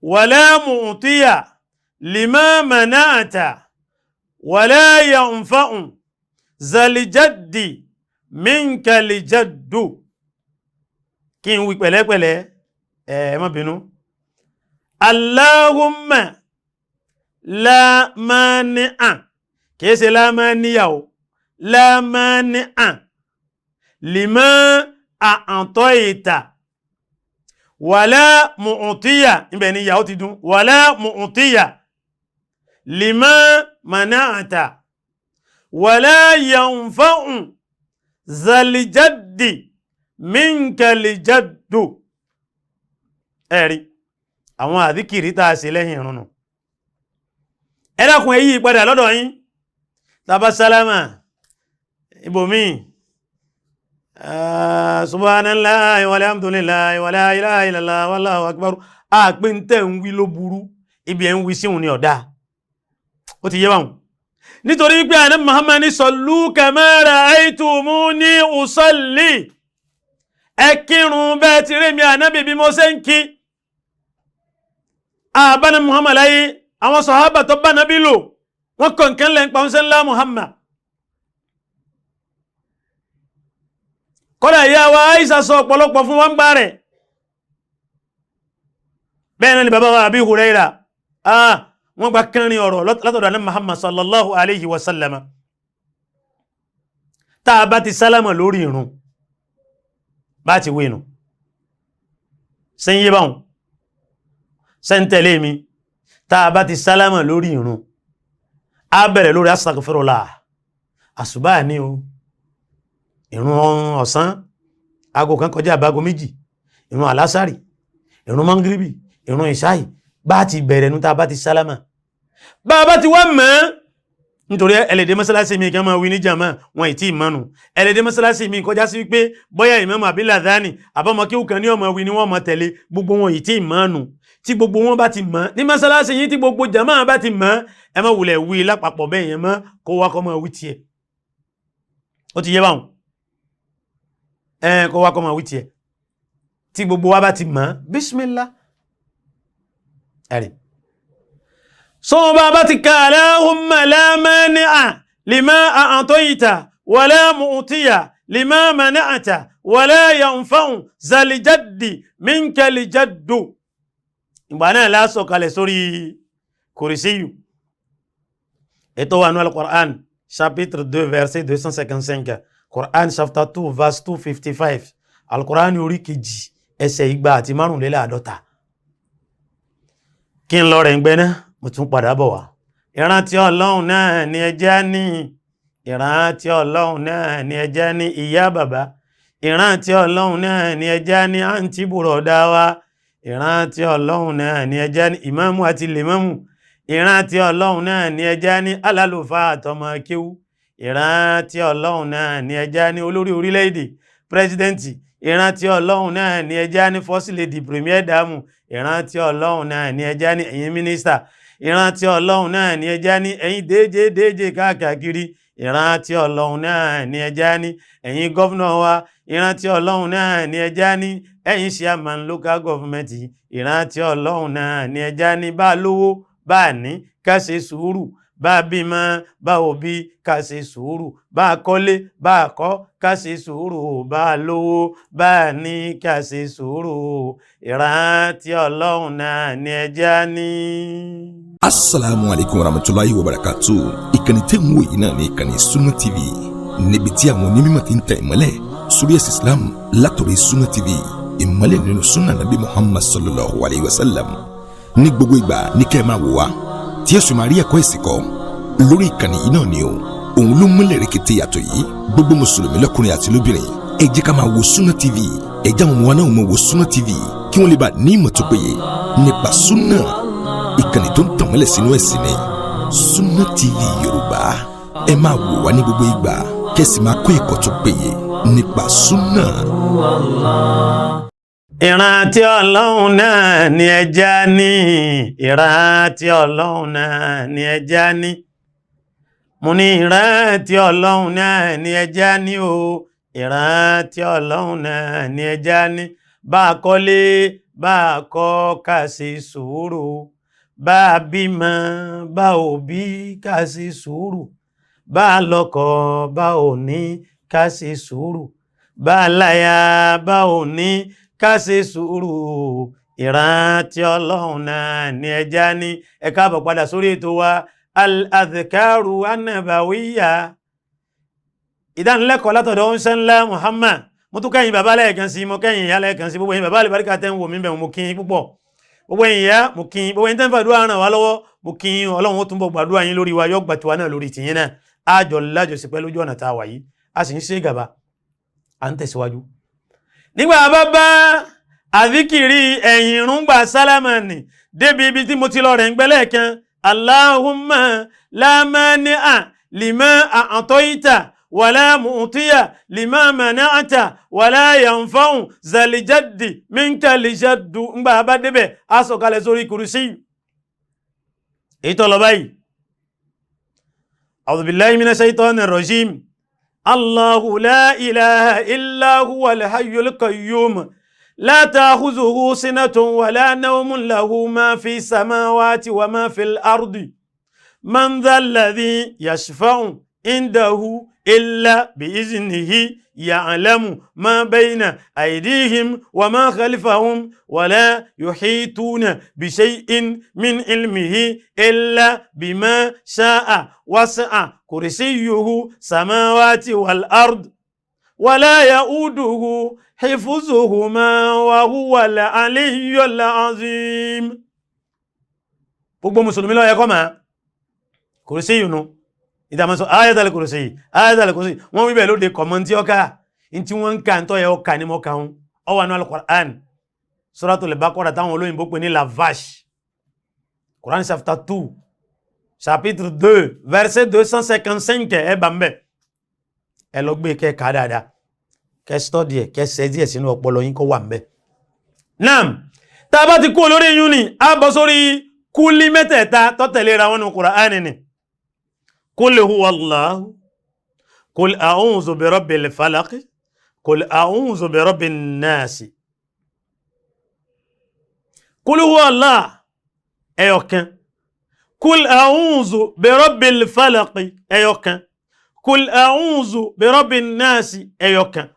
wa la mu'tiya lima mana'ta wa la yanfa'u zal jaddi minkal jaddu. Kí n wí pẹ̀lẹ́pẹ̀lẹ́, ẹ má bínú. Allahumma la mani'a, kìí ṣe la maniya o, la mani'a lima a'tayta wala mu'tiya, ibẹ̀ ni ìyàwó ti dún, wala mu'tiya lima mana'ta wala yanfa'u zal jaddi minkal jaddu. Ẹ̀rí àwọn àdíkìrí tàà ṣe lẹ́yìn ìrun nù. Ẹ dákun, èyí padà lọ́dọ̀ yín. Tàbá sálámà ibòmí, subhanallahi walhamdulillahi wala ilaha illallah wallahu akbar, àpé ń tẹ́ ń wí ló burú, ibi ẹ̀ ń wí síhun ni ọ̀dá. Ó ti yé báwọn. Nítorí pé àná Muhammad ní sallu kama ra'aytumuni usalli, ẹ kírun bẹ́ẹ̀ ti rí mi ànábì bí mo ṣe ń kí. Àbáná Muhammad láyé, àwọn sàhábà tó bá nábì lò wọ́n kọ̀ nǹkan lẹ́ ń pa oúnjẹ ńlá Muhammad. Kọ́dà ìyá wa Aisha sọ ọ̀pọ̀lọpọ̀ fún wọn gbá rẹ̀. Bẹ́ẹ̀ náà ni bàbá wa Abi Huraira, wọ́n gba kẹrin ọ̀rọ̀ látọ̀dọ̀ àná Muhammad sallallahu alayhi wa sallama. Tá a bá ti sálámà lórí ìrun, bá ti wí nù, ṣe ń yé báwọn, ṣe ń tẹ̀lé mi? Tá a bá ti sálámà lórí ìrun, a bẹ̀rẹ̀ lórí astaghfirullah. Àsùbá ní o, ìrun ọ̀sán aago kan kọjá àbágo méjì, ìrun àlásàrì, ìrun mọ́ngíríbì, ìrun ìṣáì, bá ti bẹ̀rẹ̀ nú tá a bá ti sálámà. Bá a bá ti wá mọ́, nítorí ẹlẹ́dẹ̀ mọ́sálásí mi kan máa wí ní jàmá wọn ì tí ì mọ́nu. Ẹlẹ́dẹ̀ mọ́sálásí mi kọjá sí wípé bóyá ìmáàmù àbí làdáni àbọ̀mọ́ kí ó kàn ní ọmọ wí ni wọ́n mọ̀ tẹ̀lé, gbogbo wọn ì tí ì mọ́nu. Tí gbogbo wọn bá ti mọ̀ ní mọ́sálásí yìí, tí gbogbo jàmá bá ti mọ̀, ẹ má wulẹ̀ wí lápapọ̀ bẹ́ẹ̀ yẹn mọ́, kó wá kọ́ máa wí tiẹ̀. Ó ti yé báwọn, ẹ kó wá kọ́ máa wí tiẹ̀. Tí gbogbo wa bá ti mọ̀, bísímílá ẹ̀rì sọ́wọ́n bá bá ti ka Allahumma la mani'a lima a'tayta wala mu'tiya lima mana'ta wala yanfa'u zal jaddi minkal jaddu. Ìgbà náà la sọ̀kalẹ̀ sórí kùrìsíyù. Ètò wà ní al-Qur'an chapitre 2 verset 255, Qur'an chapter 2 verse 255, al-Qur'an orí kejì ẹsẹ̀ 255. Kí n lọ rẹ̀ ń gbẹ́ náà, mo tún padà bọ̀ wá. Ìrántí Ọlọ́run náà ni ẹjẹ́ ní, ìrántí Ọlọ́run náà ni ẹjẹ́ ní ìyá bàbá, ìrántí Ọlọ́run náà ni ẹjẹ́ ní àǹtí bùrọ̀dá wa, ìrántí Ọlọ́run náà ni ẹjẹ́ ní ìmáàmù àti lèmámù, ìrántí Ọlọ́run náà ni ẹjẹ́ ní alálùfáà àtọmọ kéwú, ìrántí Ọlọ́run náà ni ẹjẹ́ ní olórí orílẹ̀-èdè pírẹsidẹ́ǹtì, ìrántí Ọlọ́run náà ni ẹjẹ́ ní first lady premier dame, ìrántí Ọlọ́run náà ni ẹjẹ́ ní ẹ̀yin mínísítà, ìrántí Ọlọ́run náà ni ẹjẹ́ ní ẹ̀yin déje déje káàkiri, ìrántí Ọlọ́run náà ni ẹjẹ́ ní ẹ̀yin gọ́fúnà wa, ìrántí Ọlọ́run náà ni ẹjẹ́ ní ẹ̀yin chairman local government, ìrántí Ọlọ́run náà ni ẹjẹ́ ní bá lówó bá ní ká ṣe sùúrù, bá bímọ bá òbí ká ṣe sùúrù, bá kọ́lé bá kọ́ ká ṣe sùúrù, bá lówó bá ní ká ṣe sùúrù, ìrántí Ọlọ́run náà ni ẹjẹ́ ní. Asalaamu alaykum warahmatulahi wabarakatu. Ìkànnì tẹ́ ń wò yìí náà ní ìkànnì Sunna TV, níbi tí àwọn onímọ̀ ti ń tẹ̀ ìmọ́lẹ̀ sórí ẹ̀sìn Islam látọ̀rọ̀ Sunna TV. Ìmọ́lẹ̀ nínú sunna nabi Muhammad sallallahu alayhi wa sallam. Ní gbogbo ìgbà ní kẹ́ ẹ máa wò wá, tí ẹ sì máa rí ẹ̀kọ́ ẹ̀sìn kọ́ lórí ìkànnì yìí náà ni o. Òun ló múlẹ̀ rẹ̀kẹ̀tẹ̀ yàtọ̀ yìí. Gbogbo mùsùlùmí lọ́kùnrin àti lóbìnrin, ẹ jẹ́ ká máa wo Sunna TV. Ẹ jẹ́ àwọn ọmọ wa náà máa wo Sunna TV kí wọ́n lè bá ní ìmọ̀ tó péye nípa sunna. Ìkànnì tó ń tàn mọ́lẹ̀ sínú ẹ̀sìn ni Sunna TV Yorùbá. Ẹ máa wò wá ní gbogbo ìgbà, kẹ́sì máa kọ́ ẹ̀kọ́ tó péye nípa sunna. Ìrántí Ọlọ́run náà ni ẹja ní. Ìrántí Ọlọ́run náà ni ẹja ní. Mo ní ìrántí Ọlọ́run náà ni ẹja ní o. Ìrántí Ọlọ́run náà ni ẹja ní. Bá a kọ́lé, bá a kọ́, ká ṣe sùúrù. Bá a bímọ, bá ò bí, ká ṣe sùúrù. Bá a lọ́kọ, bá ò ní, ká ṣe sùúrù. Bá a láya, bá ò ní, ká ṣe sùúrù. Ìrántí Ọlọ́run náà ni ẹja ní. Ẹ káàbọ̀ padà sórí ètò wa, Al-Adhkaru An-Nabawiyya, ìdánilẹ́kọ̀ọ́ látọ̀dọ̀ ń ṣe ńlá Muhammad. Mo tún kẹ́yìn bàbá lẹ́ẹ̀kan sí, mo kẹ́yìn ìyá lẹ́ẹ̀kan sí. Gbogbo ẹ̀yin bàbá àlùbáríkà tẹ́ ń wò mí bẹ̀, mo kí yín púpọ̀. Gbogbo ẹ̀yin ìyá, mo kí yín. Gbogbo ẹ̀yin tẹ́ ń fàdúrà ràn wá lọ́wọ́, mo kí yín. Ọlọ́run ó túnbọ̀ gbàdúrà yín lórí wa, yóò gbà tiwa náà lórí tìyín náà. Àjọ lájọsípẹ́ lójú ọ̀nà tá a wà yìí, a sì ń ṣe gàba, à ń tẹ̀síwájú. Nígbà bá bá àzíkìrí ẹ̀yìn ìrúngbà sálámà nì débi ibi tí mo ti lọ rẹ̀ ń gbẹ́lẹ̀ kan, Allahumma la mani'a lima a'taita wala mu'tiya lima mana'ata wala yanfa'u zalijaddi minka lijaddu. Ńgbà bá débẹ̀, a sọ̀kalẹ̀ sórí kùrùsí èyí tó lọ báyìí: A'udhu billahi minash shaitani rajim. Allahu la ilaha illa huwa al-hayyul qayyum. La ta'khuzuhu sinatun wala nawmun lahu ma fi samawati wa ma fil ardi. Man dha alladhi yashfa'u indahu illa biiznihi ya'lamu ma bayna aydihim wa ma khalfahum wa la yuhituna bishay'in min ilmihi illa bima sha'a wasi'a kursiyyuhu samawati wal ard wa la ya'uduhu hifzuhuma wa huwa al-aliyyul azim. Gbogbo mùsùlùmí ló yẹ kó mọ̀ kùrùsíyù nu ìdàmọ́sọ ayatul kùrùsí, ayatul kùrùsí. Wọ́n wíbẹ̀ lóde kọ̀mọ́ tí ó ká ní tí wọ́n ń ka ń tọ́ yẹ ó ka ní mọ́ ka ń ọ wà ní al-Qur'an, Suratul Baqara, táwọn olóyìnbó pè ní la vache, Quran chapter 2, chapitre 2, verset 255. Ẹ bá ń bẹ̀, ẹ lọ gbé kẹ́ ká dáadáa, kẹ́ study ẹ̀, kẹ́ ṣe díẹ̀ sínú ọpọlọ yín kó wà ń bẹ̀. Naam, tá a bá ti kú olórí yún ni, a bọ́ sórí kúlí mẹ́tẹ̀ẹ̀ta tó tẹ̀lé ra wọn ní Qur'an ni: Qul huwa Allahu, Qul a'udhu bi rabbil falaq, Qul a'udhu bi rabbin nasi. Qul huwa Allah ẹyọkan, Qul a'udhu bi rabbil falaq ẹyọkan, Qul a'udhu bi rabbin nasi ẹyọkan.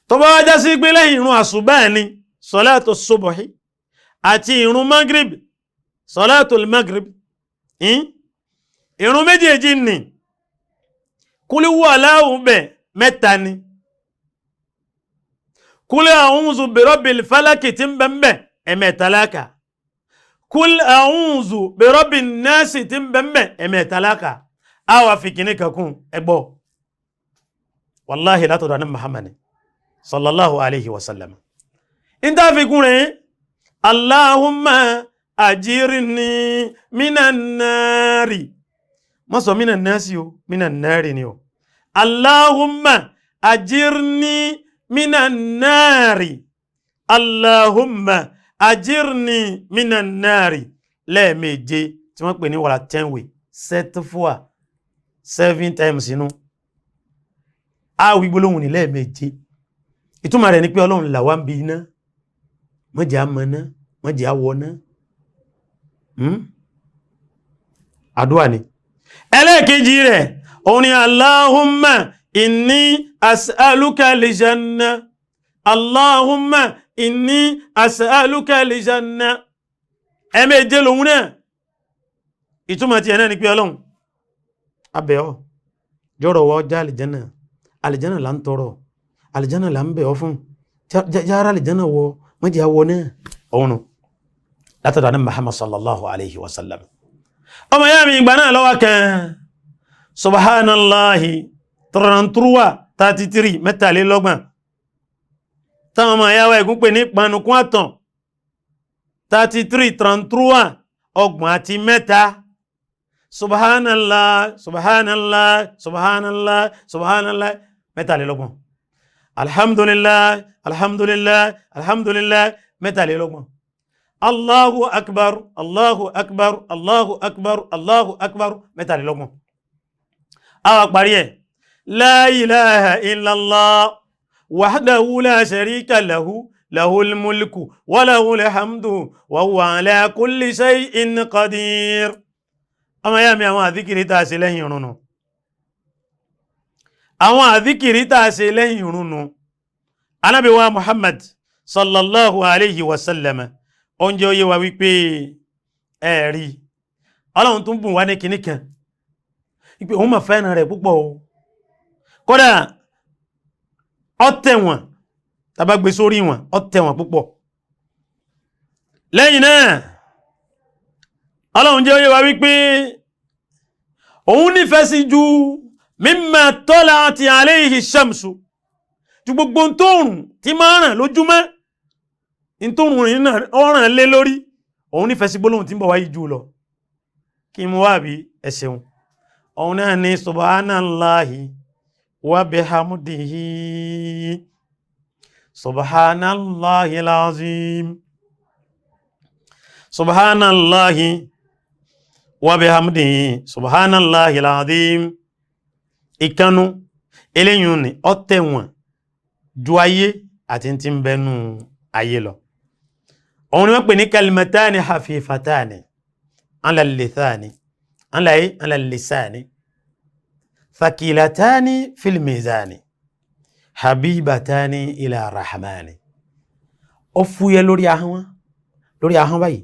Tó bá wá já sí pé lẹ́yìn ìrun àsùbá ni, sọ́látù subuhi, àti ìrun magrib, sọ́látù magrib, ìrun méjèèjì ni, kúlú wà láhùn bẹ̀ mẹ́ta ni, kúlú a'udhu bi rabbil falaki tí ń bẹ̀ ń bẹ̀ ẹ̀mẹ́ta láka, kúlú a'udhu bi rabbin nasi tí ń bẹ̀ ń bẹ̀ ẹ̀mẹ́ta láka. A wà fi kìíní kankun ẹgbọ́ wàláhì látọ̀dọ̀ àná Muhammad sallallahu alayhi wa sallam. In ta fi kún rẹ̀: Allahumma ajirni minan nari. Má sọ minan nasi o, minan nari ni o. Allahumma ajirni minan nari, Allahumma ajirni minan nari, lẹ́ẹ̀méje tí wọ́n pè ní wàrà 10 way, sept fois, seven times inú. A wí gbólóhùn ní lẹ́ẹ̀méje. Ìtumọ̀ rẹ̀ ni pé Ọlọ́run là wá ń bi iná, má jẹ́ á mọ iná, má jẹ́ á wọ iná. Àdúà ni. Ẹlẹ́ẹ̀kejì rẹ̀ òun ni: Allahumma inni as'aluka lijanna, Allahumma inni as'aluka lijanna, ẹ̀ẹ̀méje lòun náà. Ìtumọ̀ tí ẹ̀ náà ni pé Ọlọ́run abẹ́ ọ jọ̀rọ̀ wọ́ já àlìjánà, àlìjánà là ń tọrọ. Àlìjánà là ń bẹ̀ ọ́ fún, jára àlìjánà wọ mọ́jà wọ náà. Òun látọ̀dọ̀ ní Muhammad sallallahu alayhi wa sallam. Ọmọ ya mi ìgbà náà lọ́wọ́ kan subhanallahi 33 33 mẹ́tàlélọ́gbọ̀n táwọn ọmọ ìyá wa ẹ̀gún pè ní panukun àtàn 33 33 33. Subhanallah subhanallah subhanallah subhanallah 33. Alhamdulillah alhamdulillah alhamdulillah 33. Allahu akbar Allahu akbar Allahu akbar Allahu akbar 33. Àwa parí ẹ̀ la ilaha illallah wahdahu la sharika lahu lahul mulku wa lahul hamdu wa huwa ala kulli shay'in qadir. Ọmọ ya mi, àwọn àdíkìrí tá a ṣe lẹ́yìn ìrun nù. Àwọn àdíkìrí tá a ṣe lẹ́yìn ìrun nù. Ànábì wa Muhammad sallallahu alayhi wa sallam oúnjẹ oyé wa wípé ẹ̀rí Ọlọ́run tún bùn wá ní kinní kan wípé òun mà fẹ́ràn rẹ̀ púpọ̀ o. Kódà ó tẹ̀wọ̀n tàbá gbé sórí wọn, ó tẹ̀wọ̀n púpọ̀. Lẹ́yìn náà Ọlọ́run jẹ́ oyé wa wípé òun nífẹ̀ẹ́ sí ju mimma tala'at alayhi shamsu, ju gbogbo tóòrùn tí máa ràn lójúmọ́, tóòrùn ọ̀ràn lé lórí, òun nífẹ̀ẹ́ sí gbólóhùn tí ń bọ̀ wáyé jù lọ. Kí mú wá bí ẹsẹ̀un òun náà ni subhanallahi wa bihamdihi subhanallahi alazim subhanallahi wa bihamdihi subhanallahi alazim. Ìkanu eléyìn ni ó tẹ̀wọ̀n ju ayé àti tí ń bẹnu ayé lọ. Òun ni wọ́n pè ní kalimatani hafifatani ala lisani ala lisani thaqilatani fil mizani habibatani ila rahmani. Ó fúyẹ́ lórí ahọ́n, lórí ahọ́n báyìí,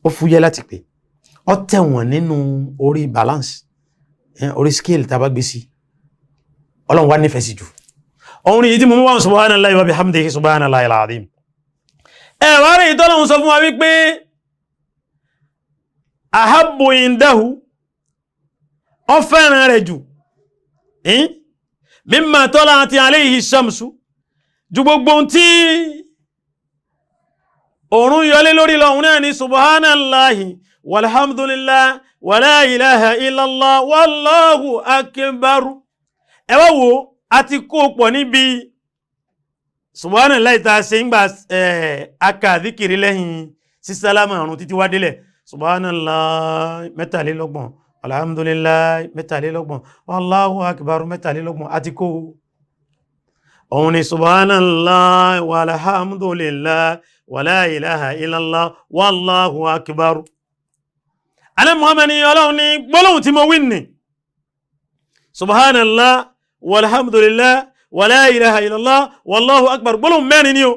ó fúyẹ́ láti pè, ó tẹ̀wọ̀n nínú orí balance, orí scale tá a bá gbé sí. Ọlọ́run wá nífẹ̀ẹ́ sí jù. Òun ni èyí tí mo mú wá subhanallahi wa bihamdihi subhanallahi alazim. Ẹ wá rí ìtọ́lọ́run sọ fún wa wípé ahabbu indahu, ó fẹ́ràn rẹ̀ jù mimma tala'at alayhi shamsu, ju gbogbo tí òòrùn yọlé lórí lọ. Òun náà ni subhanallahi walhamdulillah wala ilaha illallah wallahu akbar. Ẹ wá wo, a ti kó pọ̀ níbi subhanallahi tá a ṣe ń gbà aka àdíkiri lẹ́yìn sísálámà àrùn títí wá délẹ̀ subhanallah 33, alhamdulillah 33, wallahu akbar 33. Àti kó òun ni subhanallah walhamdulillah wala ilaha illallah wallahu akbar. Alẹ́ Muhammad ni Ọlọ́run ní gbólóhùn tí mo wí ní subhanallah walhamdulillah wala ilaha illallah wallahu akbar, gbólóhùn mẹ́rin ni o,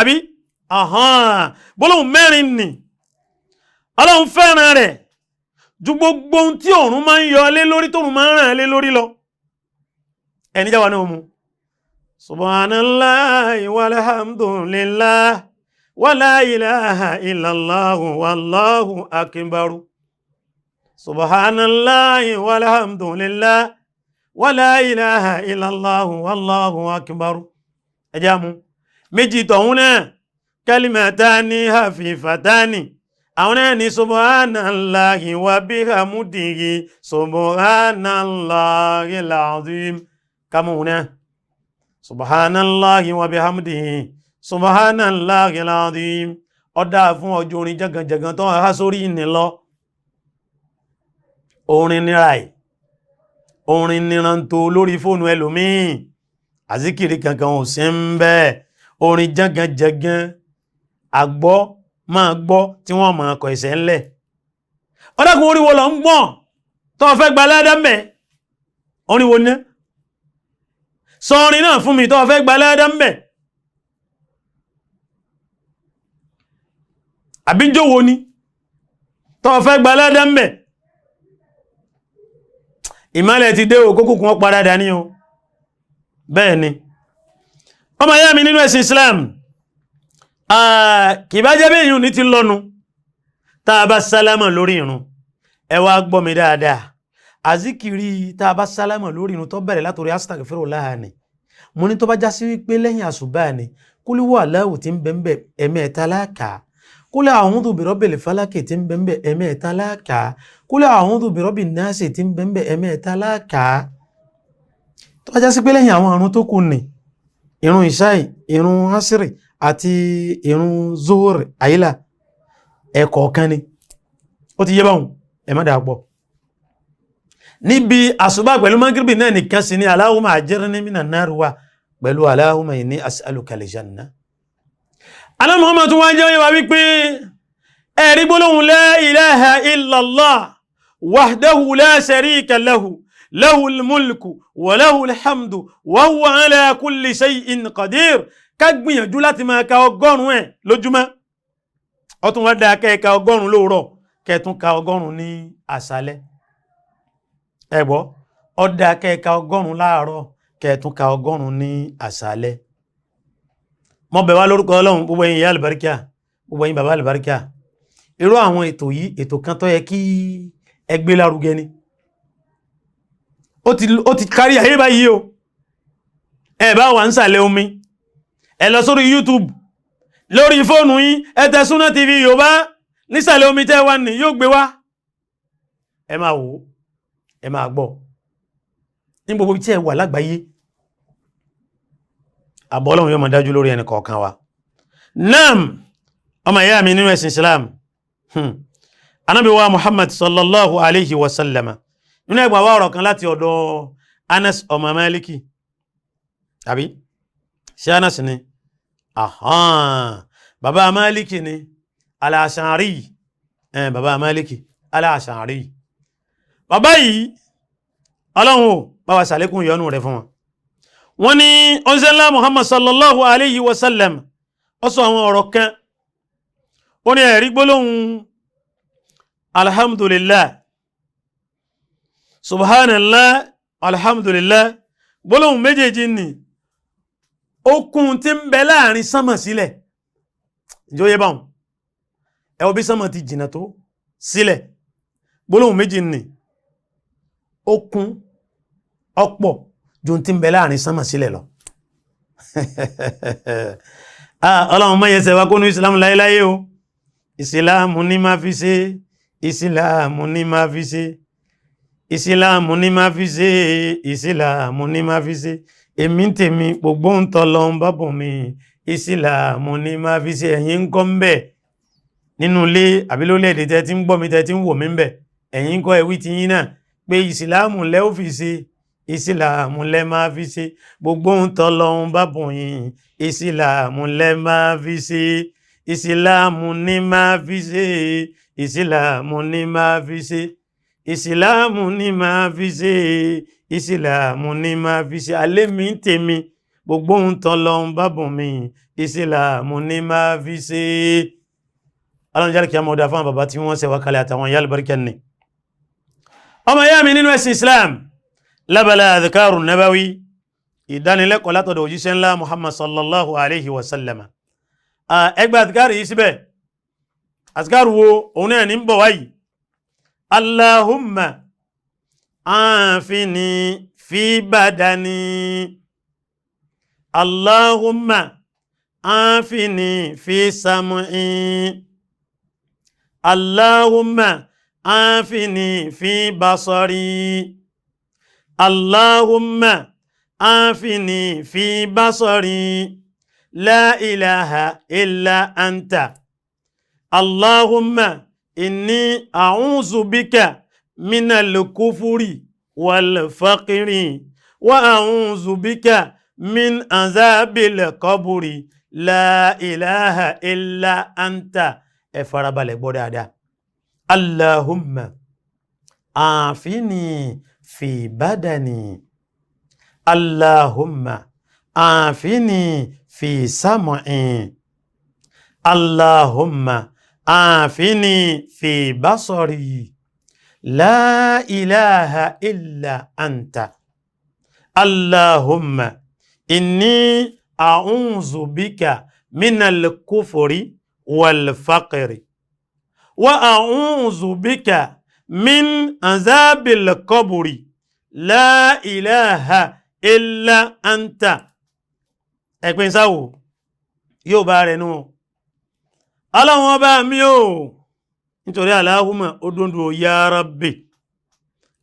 àbí gbólóhùn mẹ́rin ni Ọlọ́run fẹ́ràn rẹ̀ ju gbogbo ohun tí òòrùn máa ń yọ lé lórí, tóòrùn máa ń ràn lé lórí lọ. Ẹni jáwa náà mú subhanallahi walhamdulillah wala ilaha illallah wallahu akbar subhanallahi walhamdulillah wala ilaha illallah wallahu akbar. Ẹjá mú méjì tọ̀hún náà, kalimatani hafifatani, àwọn náà ní subhanallahi wa bihamdihi subhanallahi alazim. Kàmù náà subhanallahi wa bihamdihi subhanallahi alazim. Ọ̀dá fún ọjọ́ orin jaganjagan tó há sórí ìní lọ. Orin nira ẹ̀, orin níranto lórí fóònù ẹlòmíì, àzíkìrí kankan ò sí ń bẹ́ẹ̀. Orin jaganjagan àgbọ́ máa gbọ́ tí wọ́n máa kọ ẹ̀sẹ̀ ńlẹ̀. Ọ̀dàkùn, orí wo lọ ń gbọ́n tó fẹ́ gba ládá mẹ́? Orin wo ní sọ orin náà fún mi tó fẹ́ gba ládá mẹ́? Àbíjó wo ni tó fẹ́ gba ládá mẹ́? Ìmọ́lẹ̀ ti dé o, kókùnkùn ó padà dání o. Bẹ́ẹ̀ ni, ọmọ ìyá mi nínú ẹ̀sìn Islam, kì bá jẹ́ bí èyí ní ti lọ́nu tá a bá sálámà lórí irun. Ẹ wá gbọ́ mi dáadáa, àzíkiri tá a bá sálámà lórí irun tó bẹ̀rẹ̀ látòrí astaghfirullah ni mo ní, tó bá já sí wípé lẹ́yìn àṣùbà ni, kúlíwọ̀ aláwò tí ń bẹ ń bẹ ẹ̀mẹ́ta láàkà, kúlẹ̀ a'udhu birabbil falaki tí ń bẹ ń bẹ ẹ̀mẹ́ta láàkà, kúlẹ̀ a'udhu birabbin nasi tí ń bẹ ń bẹ ẹ̀mẹ́ta láàkà. Tó bá já sí pé lẹ́yìn àwọn àrùn tó kù ní irun ìṣáì, irun asiri àti irun zuhur, àyílà, ẹ̀kọ̀ọ̀kan ni, ó ti yé báwọn, ẹ má dà pọ̀. Níbi àṣùbà pẹ̀lú magribi náà nìkan sí ní Allahumma ajirni minan nar wà pẹ̀lú Allahumma inni as'aluka al-janna. Ànábì Muhammad tún wá jẹ́ wíwá wípé ẹ̀rí gbólóhùn la ilaha illallah wahdahu la sharika lahu lahul mulku wa lahul hamdu wa huwa ala kulli shay'in qadir, ká gbìyànjú láti máa ka 100 ẹ̀ lójúmọ́. Ó tún wá dáa kẹ́ ẹ ka 100 lóòrọ̀, kẹ́ ẹ tún ka 100 ní àṣálẹ́. Ẹ gbọ́, ó dáa kẹ́ ẹ ka 100 láàárọ̀, kẹ́ ẹ tún ka 100 ní àṣálẹ́. Mo bẹ̀ wá lórúkọ Ọlọ́run, gbogbo ẹ̀yin ìyá àlùbáríkà, gbogbo ẹ̀yin bàbá àlùbáríkà, irú àwọn ètò yìí, ètò kan tó yẹ kí ẹ gbé lárugẹ ni. Ó ti kárí ayé báyìí o. Ẹ bá wà ń sàlẹ̀ omi, ẹ lọ sórí YouTube lórí fóònù yín, ẹ tẹ Sunna TV Yorùbá nísàlẹ̀ omi tẹ́ wà ní, yóò gbé wá, ẹ máa wò ó, ẹ máa gbọ́ ní gbogbo tí ẹ wà lágbàáyé. Àbọ̀ Ọlọ́run yóò máa dájú lórí ẹnì kọ̀ọ̀kan wa. Naam, ọmọ ìyá mi nínú ẹ̀sìn Islam, Ànábì wa Muhammad sallallahu alayhi wa sallama, nínú ẹgbàá wa ọ̀rọ̀ kan láti ọ̀dọ̀ Anas ọmọ Maliki, àbí ṣé Anas ni? Ahan, bàbá Maliki ni, al-Ash'ari, bàbá Maliki al-Ash'ari. Bàbá yìí, Ọlọ́run ò bá wa ṣàlékún ìyọ́nú rẹ̀ fún wọn. Wọ́n ní ọ̀nṣẹ́lá Muhammad sallallahu alayhi wa sallam ó sọ àwọn ọ̀rọ̀ kan. Ó ní ẹ̀rí gbólóhùn alhamdulillah, subhanallah, alhamdulillah, gbólóhùn méjèèjì ni okùn tí ń bẹ láàrin sánmà sílẹ̀. Ìjọ yẹ báwọn, ẹ wo bí sánmà ti jìnà tó sílẹ̀. Gbólóhùn méjì ni okùn ọ̀pọ̀ ju tí ń bẹ láàrin sánmà sílẹ̀ lọ. Ọlọ́run má yẹsẹ̀ wa kó ní ìsìlámù láyéláyé o. Ìsìlámù ní máa fi ṣe, ìsìlámù ní máa fi ṣe, ìsìlámù ní máa fi ṣe, ìsìlámù ní máa fi ṣe. Èmi ń tèmi, gbogbo ń tọ́lọ ń bá bùn mi, ìsìlámù ní máa fi ṣe. Ẹ̀yin ń kọ́ ń bẹ̀ nínú ilé àbí lórílẹ̀-èdè tẹ́ ti ń gbọ́ mi, tẹ́ ti ń wò mí ń bẹ̀, ẹ̀yin ń kọ́ ẹ̀wí ti yín náà pé ìsìlámù lẹ́ ó fi ṣe, ìsìlámù lẹ́ máa fi ṣe, gbogbo ń tọ́lọ ń bá bùn yín, ìsìlámù lẹ́ máa fi ṣe, ìsìlámù ní máa fi ṣe, ìsìlámù ní máa fi ṣe, ìsìlámù ní máa fi ṣe, ìsìlámù ní máa fi ṣe. Alẹ́ mi ń tèmi, gbogbo ń tọ́lọ ń bá bùn mi, ìsìlámù ní máa fi ṣe. Ọlọ́run jẹ́ kí a mọ̀ dá fún bàbá tí wọ́n ṣe wá kalẹ̀ àtàwọn ìyá àlùbáríkà ni. Ọmọ ìyá mi nínú ẹ̀sìn Islam, lábala adhikaru nabawi, ìdánilẹ́kọ̀ọ́ látọ̀dọ̀ òjíṣẹ́ ńlá Muhammad sallallahu alayhi wa sallam. Ẹgbẹ́ adhikaru yìí síbẹ̀, adhikaru wo òun náà ní ń bọ̀ wáyìí? Allahumma ààfini fi badani, Allahumma ààfini fi sam'i, Allahumma ààfini fi basari, Allahumma ààfini fi basari, la ilaha illa anta, Allahumma inni a'udhu bika minal kufuri wal faqri wa a'udhu bika min azabil qabri, la ilaha illa anta. Ẹ farabalẹ̀ gbọ́ dáadáa. Allahumma àfini fi badani, Allahumma àfini fi sam'i, Allahumma àfini fi basari, la ilaha illa anta, Allahumma Inni a'udhu bika minal kufri wal faqri wa a'udhu bika min azabil qabri la ilaha illa anta. Ẹ̀pin sáwò yóò bá rẹ̀ nù. Ọlọ́run ọba mi ò, nítorí Allahumma ó dúndú ya Rabbi.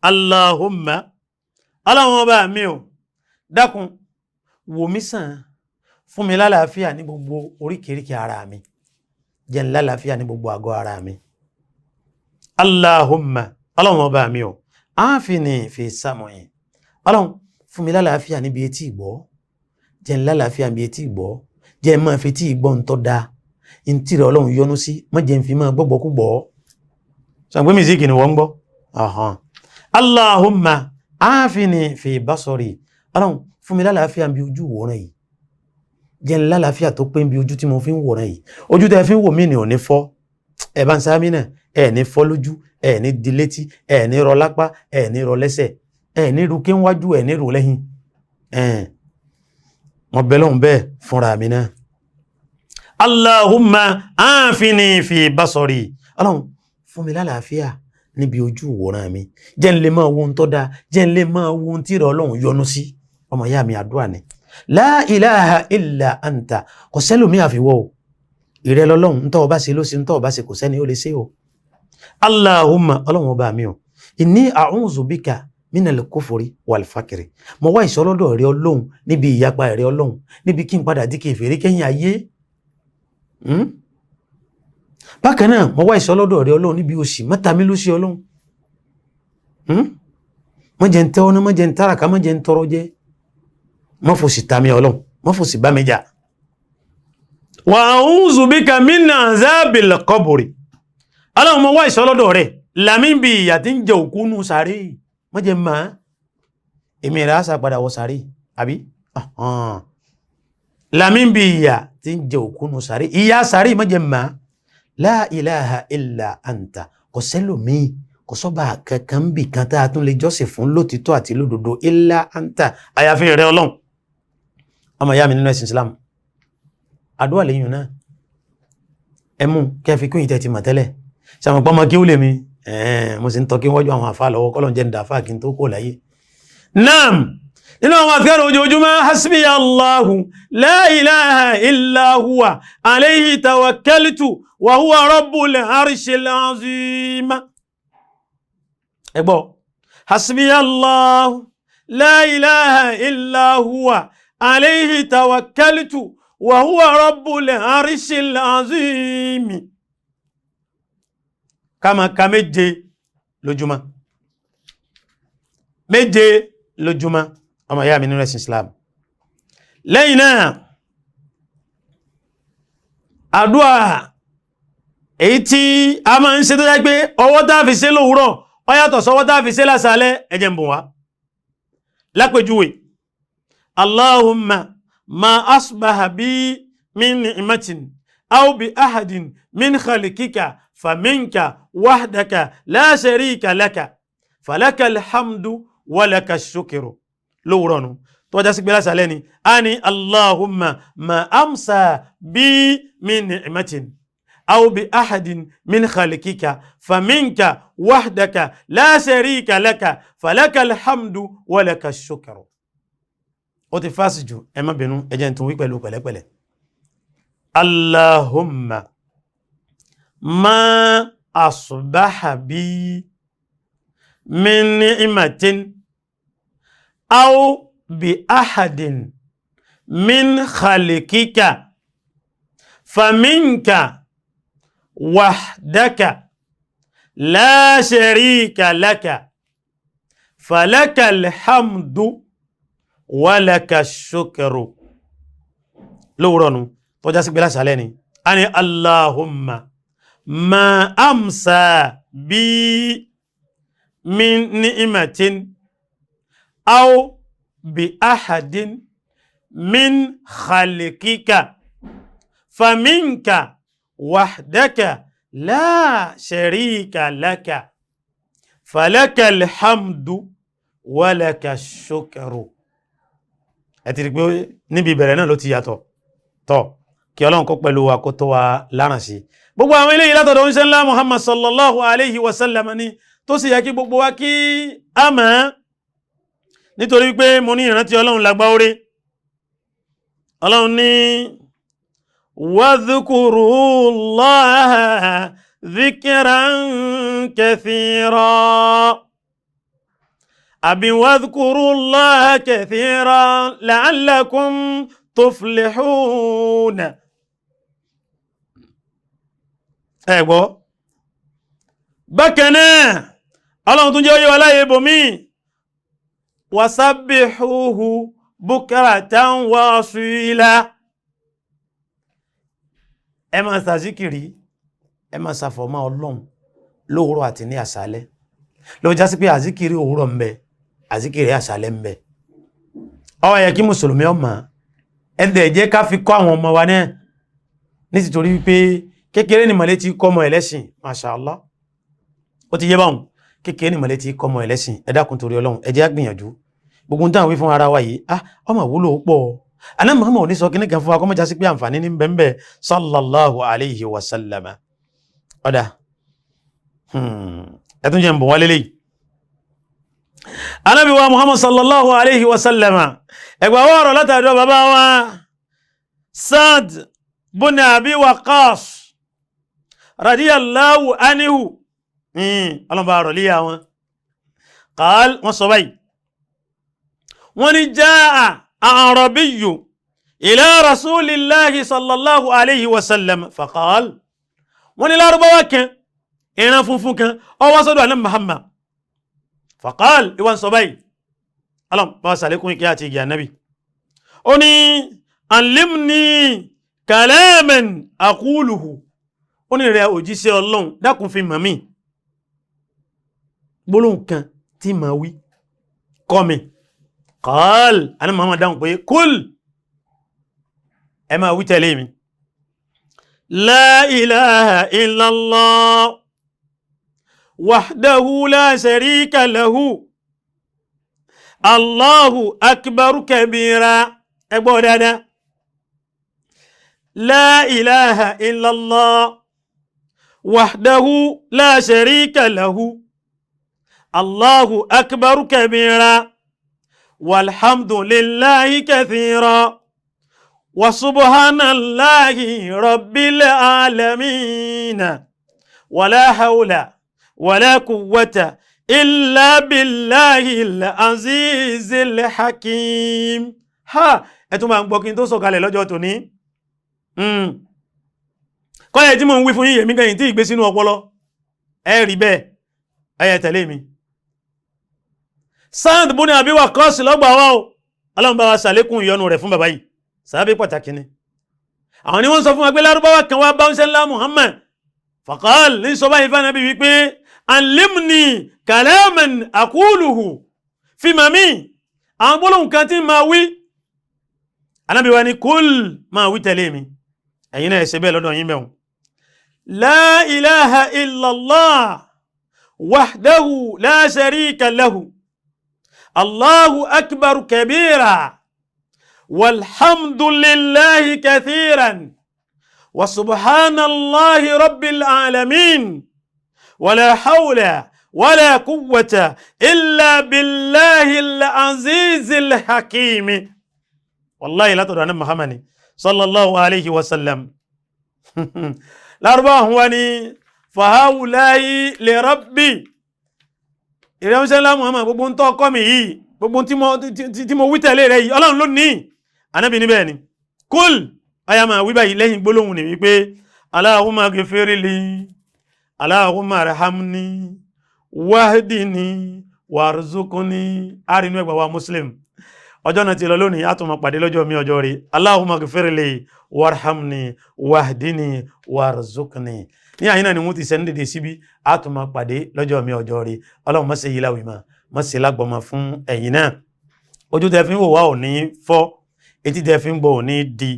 Allahumma, Ọlọ́run ọba mi ò, dákun wò mí sàn, fún mi lálàáfíà ní gbogbo oríkèéríkèé ara mi, jẹ́ n lálàáfíà ní gbogbo àgọ́ ara mi. Allahumma, Ọlọ́run ọba mi ò, ààfin fi sam'i, Ọlọ́run fún mi lálàáfíà níbi etí ìgbọ́, jẹ́ n lálàáfíà níbi etí ìgbọ́, jẹ́ n máa fi etí ìgbọ́ ń tọ́ da ntí rẹ̀ Ọlọ́run yọ́nú sí, má jẹ́ n fi máa gbọ́gbọ́ kú gbọ́. Sọ pé mísíkì ni wọ́n ń gbọ́. Allahumma ààfin fi basari, Ọlọ́run fún mi lálàáfíà níbi ojú ìwòran yìí, jẹ́ n lálàáfíà tó pé níbi ojú tí mo fi ń wòran yìí. Ojú tẹ́ fi ń wò mí ni ò ní fọ́, ẹ̀ bá ń sáámi náà, ẹ̀ ní fọ́ lójú, ẹ̀ ní di létí, ẹ̀ ní rọ lápá, ẹ̀ ní rọ lẹ́sẹ̀, ẹ̀ ní ru kí wájú, ẹ̀ ní rò lẹ́yìn. Mo bẹ̀ lọ́hùn bẹ́ẹ̀ fúnra mi náà. Allahumma ààfin fi basari, Ọlọ́run fún mi lálàáfíà níbi ojú ìwòran mi, jẹ́ n lè máa wo ohun tó dáa, jẹ́ n lè máa wo ohun tí ìrẹ̀ Ọlọ́run yọ́nú sí. Ọmọ ìyá mi, àdúrà ni. La ilaha illa anta, kò sẹ́lòmí àfiwọ́ o, ìrẹ́ lọ́lọ́run, ntọ́ ọba ṣe ló ṣe, ntọ́ ọba ṣe kò sẹ́ni ó lè ṣe o. Allahumma, Ọlọ́run ọba mi o, inni a'udhu bika minal kufri wal fakri, mo wá ìṣọ́lọ́dọ̀ rẹ Ọlọ́run níbi ìyapa rẹ Ọlọ́run, níbi kí n padà di kèfèrí kẹ́yìn ayé. Bákan náà mo wá ìṣọ́lọ́dọ̀ rẹ Ọlọ́run níbi òṣì, mọ́ta mi ló ṣe Ọlọ́run, má jẹ́ n tẹ́wọ́ náà, má jẹ́ n táraka, má jẹ́ n tọrọ jẹ, má fòṣì ta mi Ọlọ́run, má fòṣì bá mi jà. Wa a'udhu bika min azabil qabri, Ọlọ́run mo wá ìṣọ́lọ́dọ̀ rẹ làmí bí ìyà tí ń jẹ òkú nù sàárè, má jẹ́ máa èmi rẹ̀ á sàpadà wọ sàárè àbí. Làmí bí ìyà tí ń jẹ òkú nù sàárè, ìyà sàárè má jẹ́ máa. La ilaha illa anta, kò sẹ́lòmíì, kò sọ́ba kankan bì kan tá a tún lè jọ́sìn fún lótìtọ́ àti lódodo illa anta, àyàfi rẹ Ọlọ́run. Ọmọ ìyá mi nínú ẹ̀sìn Islam, àdúrà lẹ́yìn náà ẹ mú kẹfì kún ìtẹ̀ ti mọ̀ tẹ́lẹ̀ sàmùpọ̀ ọmọ kí ó lè mi, mo sì ń tọ́ kí wọ́n ju àwọn àfa lọ́wọ́, kọ́lọ̀ ń jẹ́ ń dàáfà kí n tó kó láyé. Naam, nínú àwọn àfikàrò ojoojúmọ́, hasbi Allahu la ilaha illa huwa alayhi tawakkaltu wa huwa rabbul arshil azim. Ẹ gbọ́, hasbi Allahu la ilaha illa huwa alayhi tawakkaltu wa huwa rabbul arshil azim. Kama ka méje lójúmọ́, méje lójúmọ́, ọmọ ìyá mi nínú ẹ̀sìn Islam. Lẹ́yìn náà, àdúà èyí tí a máa ń ṣe tó jẹ́ pé ọwọ́ tá fi ṣe lówùúrọ̀ ó yàtọ̀ sọ́wọ́ tá fi ṣe lásàálẹ̀, ẹ jẹ́ n bùn wá. Lápèjúwe, Allahumma ma asbaha bi min ni'matin aw bi ahadin min khalikika faminka wahdaka la sharika laka falaka alhamdu wa laka shukru. Lówùúrọ̀ nu, tó wájá sí pé lásàálẹ̀ ni a ní Allahumma ma amsa bi min ni'matin aw bi ahadin min khalikika faminka wahdaka la sharika laka falaka alhamdu wa laka shukru. Ó ti fásì jù, ẹ má bínú, ẹ jẹ́ n tún wí pẹ̀lú pẹ̀lẹ́pẹ̀lẹ́. Allahumma ma asbaha bi min ni'matin aw bi ahadin min khalikika faminka wahdaka la sharika laka falaka alhamdu wa laka shukru. Lówùúrọ̀ nu, tó já sí pé lásàálẹ̀ ni a ní Allahumma ma amsa bi min ni'matin aw bi ahadin min khalikika faminka wahdaka la sharika laka falaka alhamdu wa laka shukru. Ẹ ti rí pé níbi ìbẹ̀rẹ̀ náà ló ti yàtọ̀. Tọ́ kí Ọlọ́run kó pẹ̀lú wa kó tó wa láràn sí. Gbogbo àwọn eléyìí látọ̀dọ̀ oníṣẹ́ ńlá Muhammad sallallahu alayhi wa sallam ni, tó sì yẹ kí gbogbo wa kí a mọ̀, nítorí pé mo ní ìrántí Ọlọ́run lágbá orí. Ọlọ́run ní wadhkurullaha dhikran kathira, àbí wadhkurullaha kathira la'allakum tuflihun. Ẹ gbọ́. Bákan náà Ọlọ́run tún jẹ́ oyé wa láyé ibòmí, wasabbihuhu bukratan wa asila. Ẹ máa ṣàzíkìrí, ẹ máa ṣàfọ̀mọ́ Ọlọ́run lówùúrọ̀ àti ní àṣálẹ́. Ló já sí pé àzíkìrí òwúrọ̀ ń bẹ, àzíkìrí àṣálẹ́ ń bẹ. Ó yẹ kí mùsùlùmí ọmọ ẹ̀dẹ̀ jẹ́ ká fi kọ́ àwọn ọmọ wa náà, nítorí wípé kékeré ni mọ̀lẹ́ ti kọ́ ọmọ ẹlẹ́sìn. Masha Allah, ó ti yé báwọn. Kékeré ni mọ̀lẹ́ ti kọ́ ọmọ ẹlẹ́sìn. Ẹ dákun torí Ọlọ́run, ẹ jẹ́ á gbìyànjú. Gbogbo táwọn wí fún ara wa yìí, ah, ọmọ wúlò pọ̀. Àná Muhammad ò ní sọ kíní kan fún wa kọ́mọ́já sí pé àǹfààní ní bẹ́ẹ̀ sallallahu alayhi wa sallam. Ọ̀dà ẹ tún jẹ́ ń bọ̀ wá lélẹ́yìí. Ànábì wa Muhammad sallallahu alayhi wa sallam, ẹgbà wọ́ọ̀rọ̀ látàdọ̀ bàbá wa Sa'd bun Abi Waqqas radiyallahu anhu, ọlọ́mọba rọ̀ líyà wọn. Qal, wọ́n sọ báyìí, wọ́n ní jaa a'rabiyyu ila rasulillahi sallallahu alayhi wa sallam faqal. Wọ́n ní lárúbáwá kan, ìran funfun kan, ó wá sọ́dọ̀ ànábì Muhammad. Faqal, ìwọ̀n sọ báyìí, ọlọ́m bá sàlékún ìkẹ́ àti ìgẹ̀ ànábì. Ó ní allimni kalaman aquluhu. Ó ní rẹ̀ òjíṣẹ́ Ọlọ́run, dákun fi mọ̀ mí, gbólóhùn kan tí ma wí kọ́ mi. Qal, àná Muhammad dáhùn pé kul, ẹ máa wí tẹ̀lé mi, la ilaha illallah wahdahu la sharika lahu allahu akbar kabira. Ẹ gbọ́ dáadáa, la ilaha illallah wahdahu la sharika lahu allahu akbar kabira walhamdulillahi kathira wa subhanallahi rabbil alamin wala hawla wala quwwata illa billahi al-azizil hakim. Ha, ẹ tún máa ń gbọ́ kí n tó sọ̀kalẹ̀ lọ́jọ́ tòní. Kọ́lẹ̀ tí mo ń wí fún yín, èmi gan yìí tí ìgbé sínú ọpọlọ ẹ rí bẹ́ẹ̀, ẹ yẹ tẹ̀lé mi. Sa'd bun Abi Waqqas lọ́gbà wá o, Ọlọ́run bá wa ṣàlékún ìyọ́nú rẹ̀ fún bàbá yìí, sàábé pàtàkì ni. Àwọn ni wọ́n sọ fún wa pé lárúbáwá kan wá bá ń ṣẹlá Muhammad faqal, ní sọ báyìí fún Ànábì wípé allimni kalaman aquluhu, fi màmí àwọn gbólóhùn kan tí máa wí. Ànábì wa ní kul, máa wí tẹ̀lé mi. Ẹ̀yin náà ṣe bẹ́ẹ̀ lọ́dọ̀ yín bẹ̀rù. La ilaha illallah wahdahu la sharika lahu allahu akbar kabira walhamdulillahi kathiran wa subhanallahi rabbil alamin wala hawla wala quwwata illa billahi al-azizil hakim. Wallahi látọ̀dọ̀ ànábì Muhammad sallallahu alayhi wa sallam. Lárúbáwá wa ni fahawulayi li rabbi. Ìrẹ́mṣẹ́ ńlá Muhammad, gbogbo ń tọ́ ọkọ́ mi yìí, gbogbo tí mo wí tẹ̀lé rẹ̀ yìí, Ọlọ́run ló ní. Ànábì níbẹ̀ ni kúl, ọya máa wí báyìí lẹ́yìn gbólóhùn ni wípé Allahumma ghfirli, Allahumma arhamni, wahdini, warzuqni. Àrínú ẹgbà wa Muslim. Ọjọ́ náà ti lọ lónìí, a tún máa pàdé lọ́jọ́ mi ọjọ́ rí. Allahumma ghfirli warhamni wahdini warzuqni. Ní àyínà ni wọ́n ti sẹ́ni dèdè síbí, a tún máa pàdé lọ́jọ́ mi ọjọ́ rí. Ọlọ́run má ṣe yìí láwìí mà, má ṣe lágbọ́mọ fún ẹ̀yin náà. Ojú tẹ fi ń wò wá ò ní fọ́, etí tẹ fi ń gbọ́ ò ní di.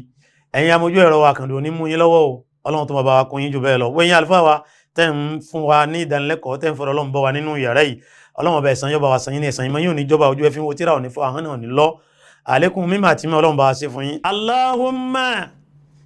Ẹ̀yin amójú ẹ̀rọ wa kàndùn ò ní mú yín lọ́wọ́ o. Ọlọ́run tó máa bá wa kún yín jù bẹ́ẹ̀ lọ. Wẹ́yìn àlùfáà wa tẹ́ ń fún wa ní ìdánilẹ́kọ̀ọ́, tẹ́ ń fọ̀rọ̀ Ọlọ́run bọ́ wa nínú yàrá yìí. Ọlọ́run ọba ẹ̀san yọba wa san yín ní ẹ̀san yín mọ́ yóò ní jọba, ojú ẹ fi ń wo tíra ò ní fọ́, ahọ́n náà ò ní lọ. Àlékún mímọ̀ àti mímọ̀ Ọlọ́run bá wa ṣe fún yín. Allahumma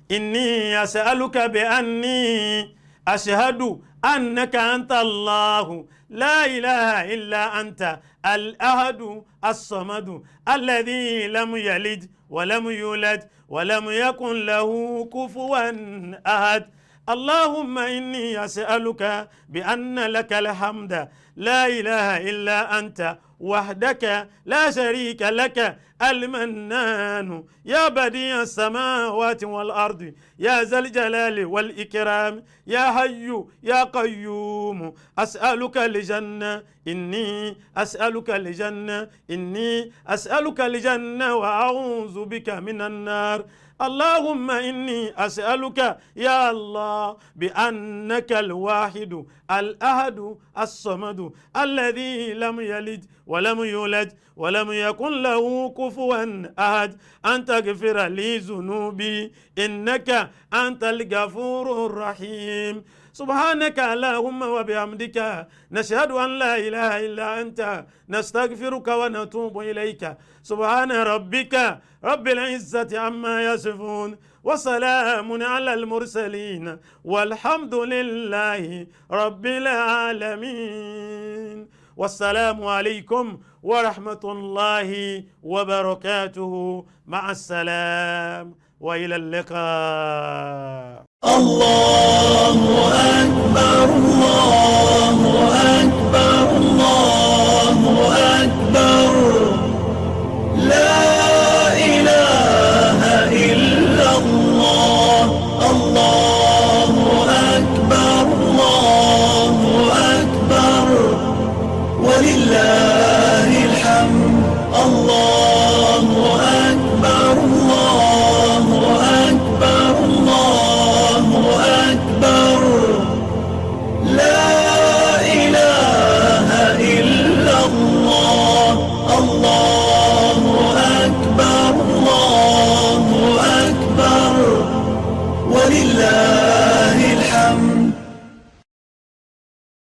inni as'aluka bi anni ashhadu annaka anta Allahu la ilaha illa anta al-ahadu as-samadu alladhi lam yalid wa lam yulad wa lam yakun lahu kufuwan ahad. اللهم إني أسألك بأن لك الحمد لا إله إلا أنت وحدك لا شريك لك المنان يا بديع السماوات والأرض يا ذا الجلال والإكرام يا حي يا قيوم أسألك الجنة إني أسألك الجنة إني أسألك الجنة وأعوذ بك من النار. اللهم إني أسألك يا الله بأنك الواحد الأحد الصمد الذي لم يلد ولم يولد ولم يكن له كفوا أحد أن تغفر لي ذنوبي إنك أنت الغفور الرحيم. سبحانك اللهم وبحمدك نشهد أن لا إله إلا أنت نستغفرك ونتوب إليك. سبحان ربك رب العزة عما يصفون وسلام على المرسلين والحمد لله رب العالمين. والسلام عليكم ورحمة الله وبركاته. مع السلام وإلى اللقاء. الله أكبر الله أكبر الله أكبر لا إله إلا الله الله أكبر الله أكبر ولله الحمد الله أكبر الله أكبر الله أكبر لا إله إلا الله الله أكبر الله أكبر ولله الحمد.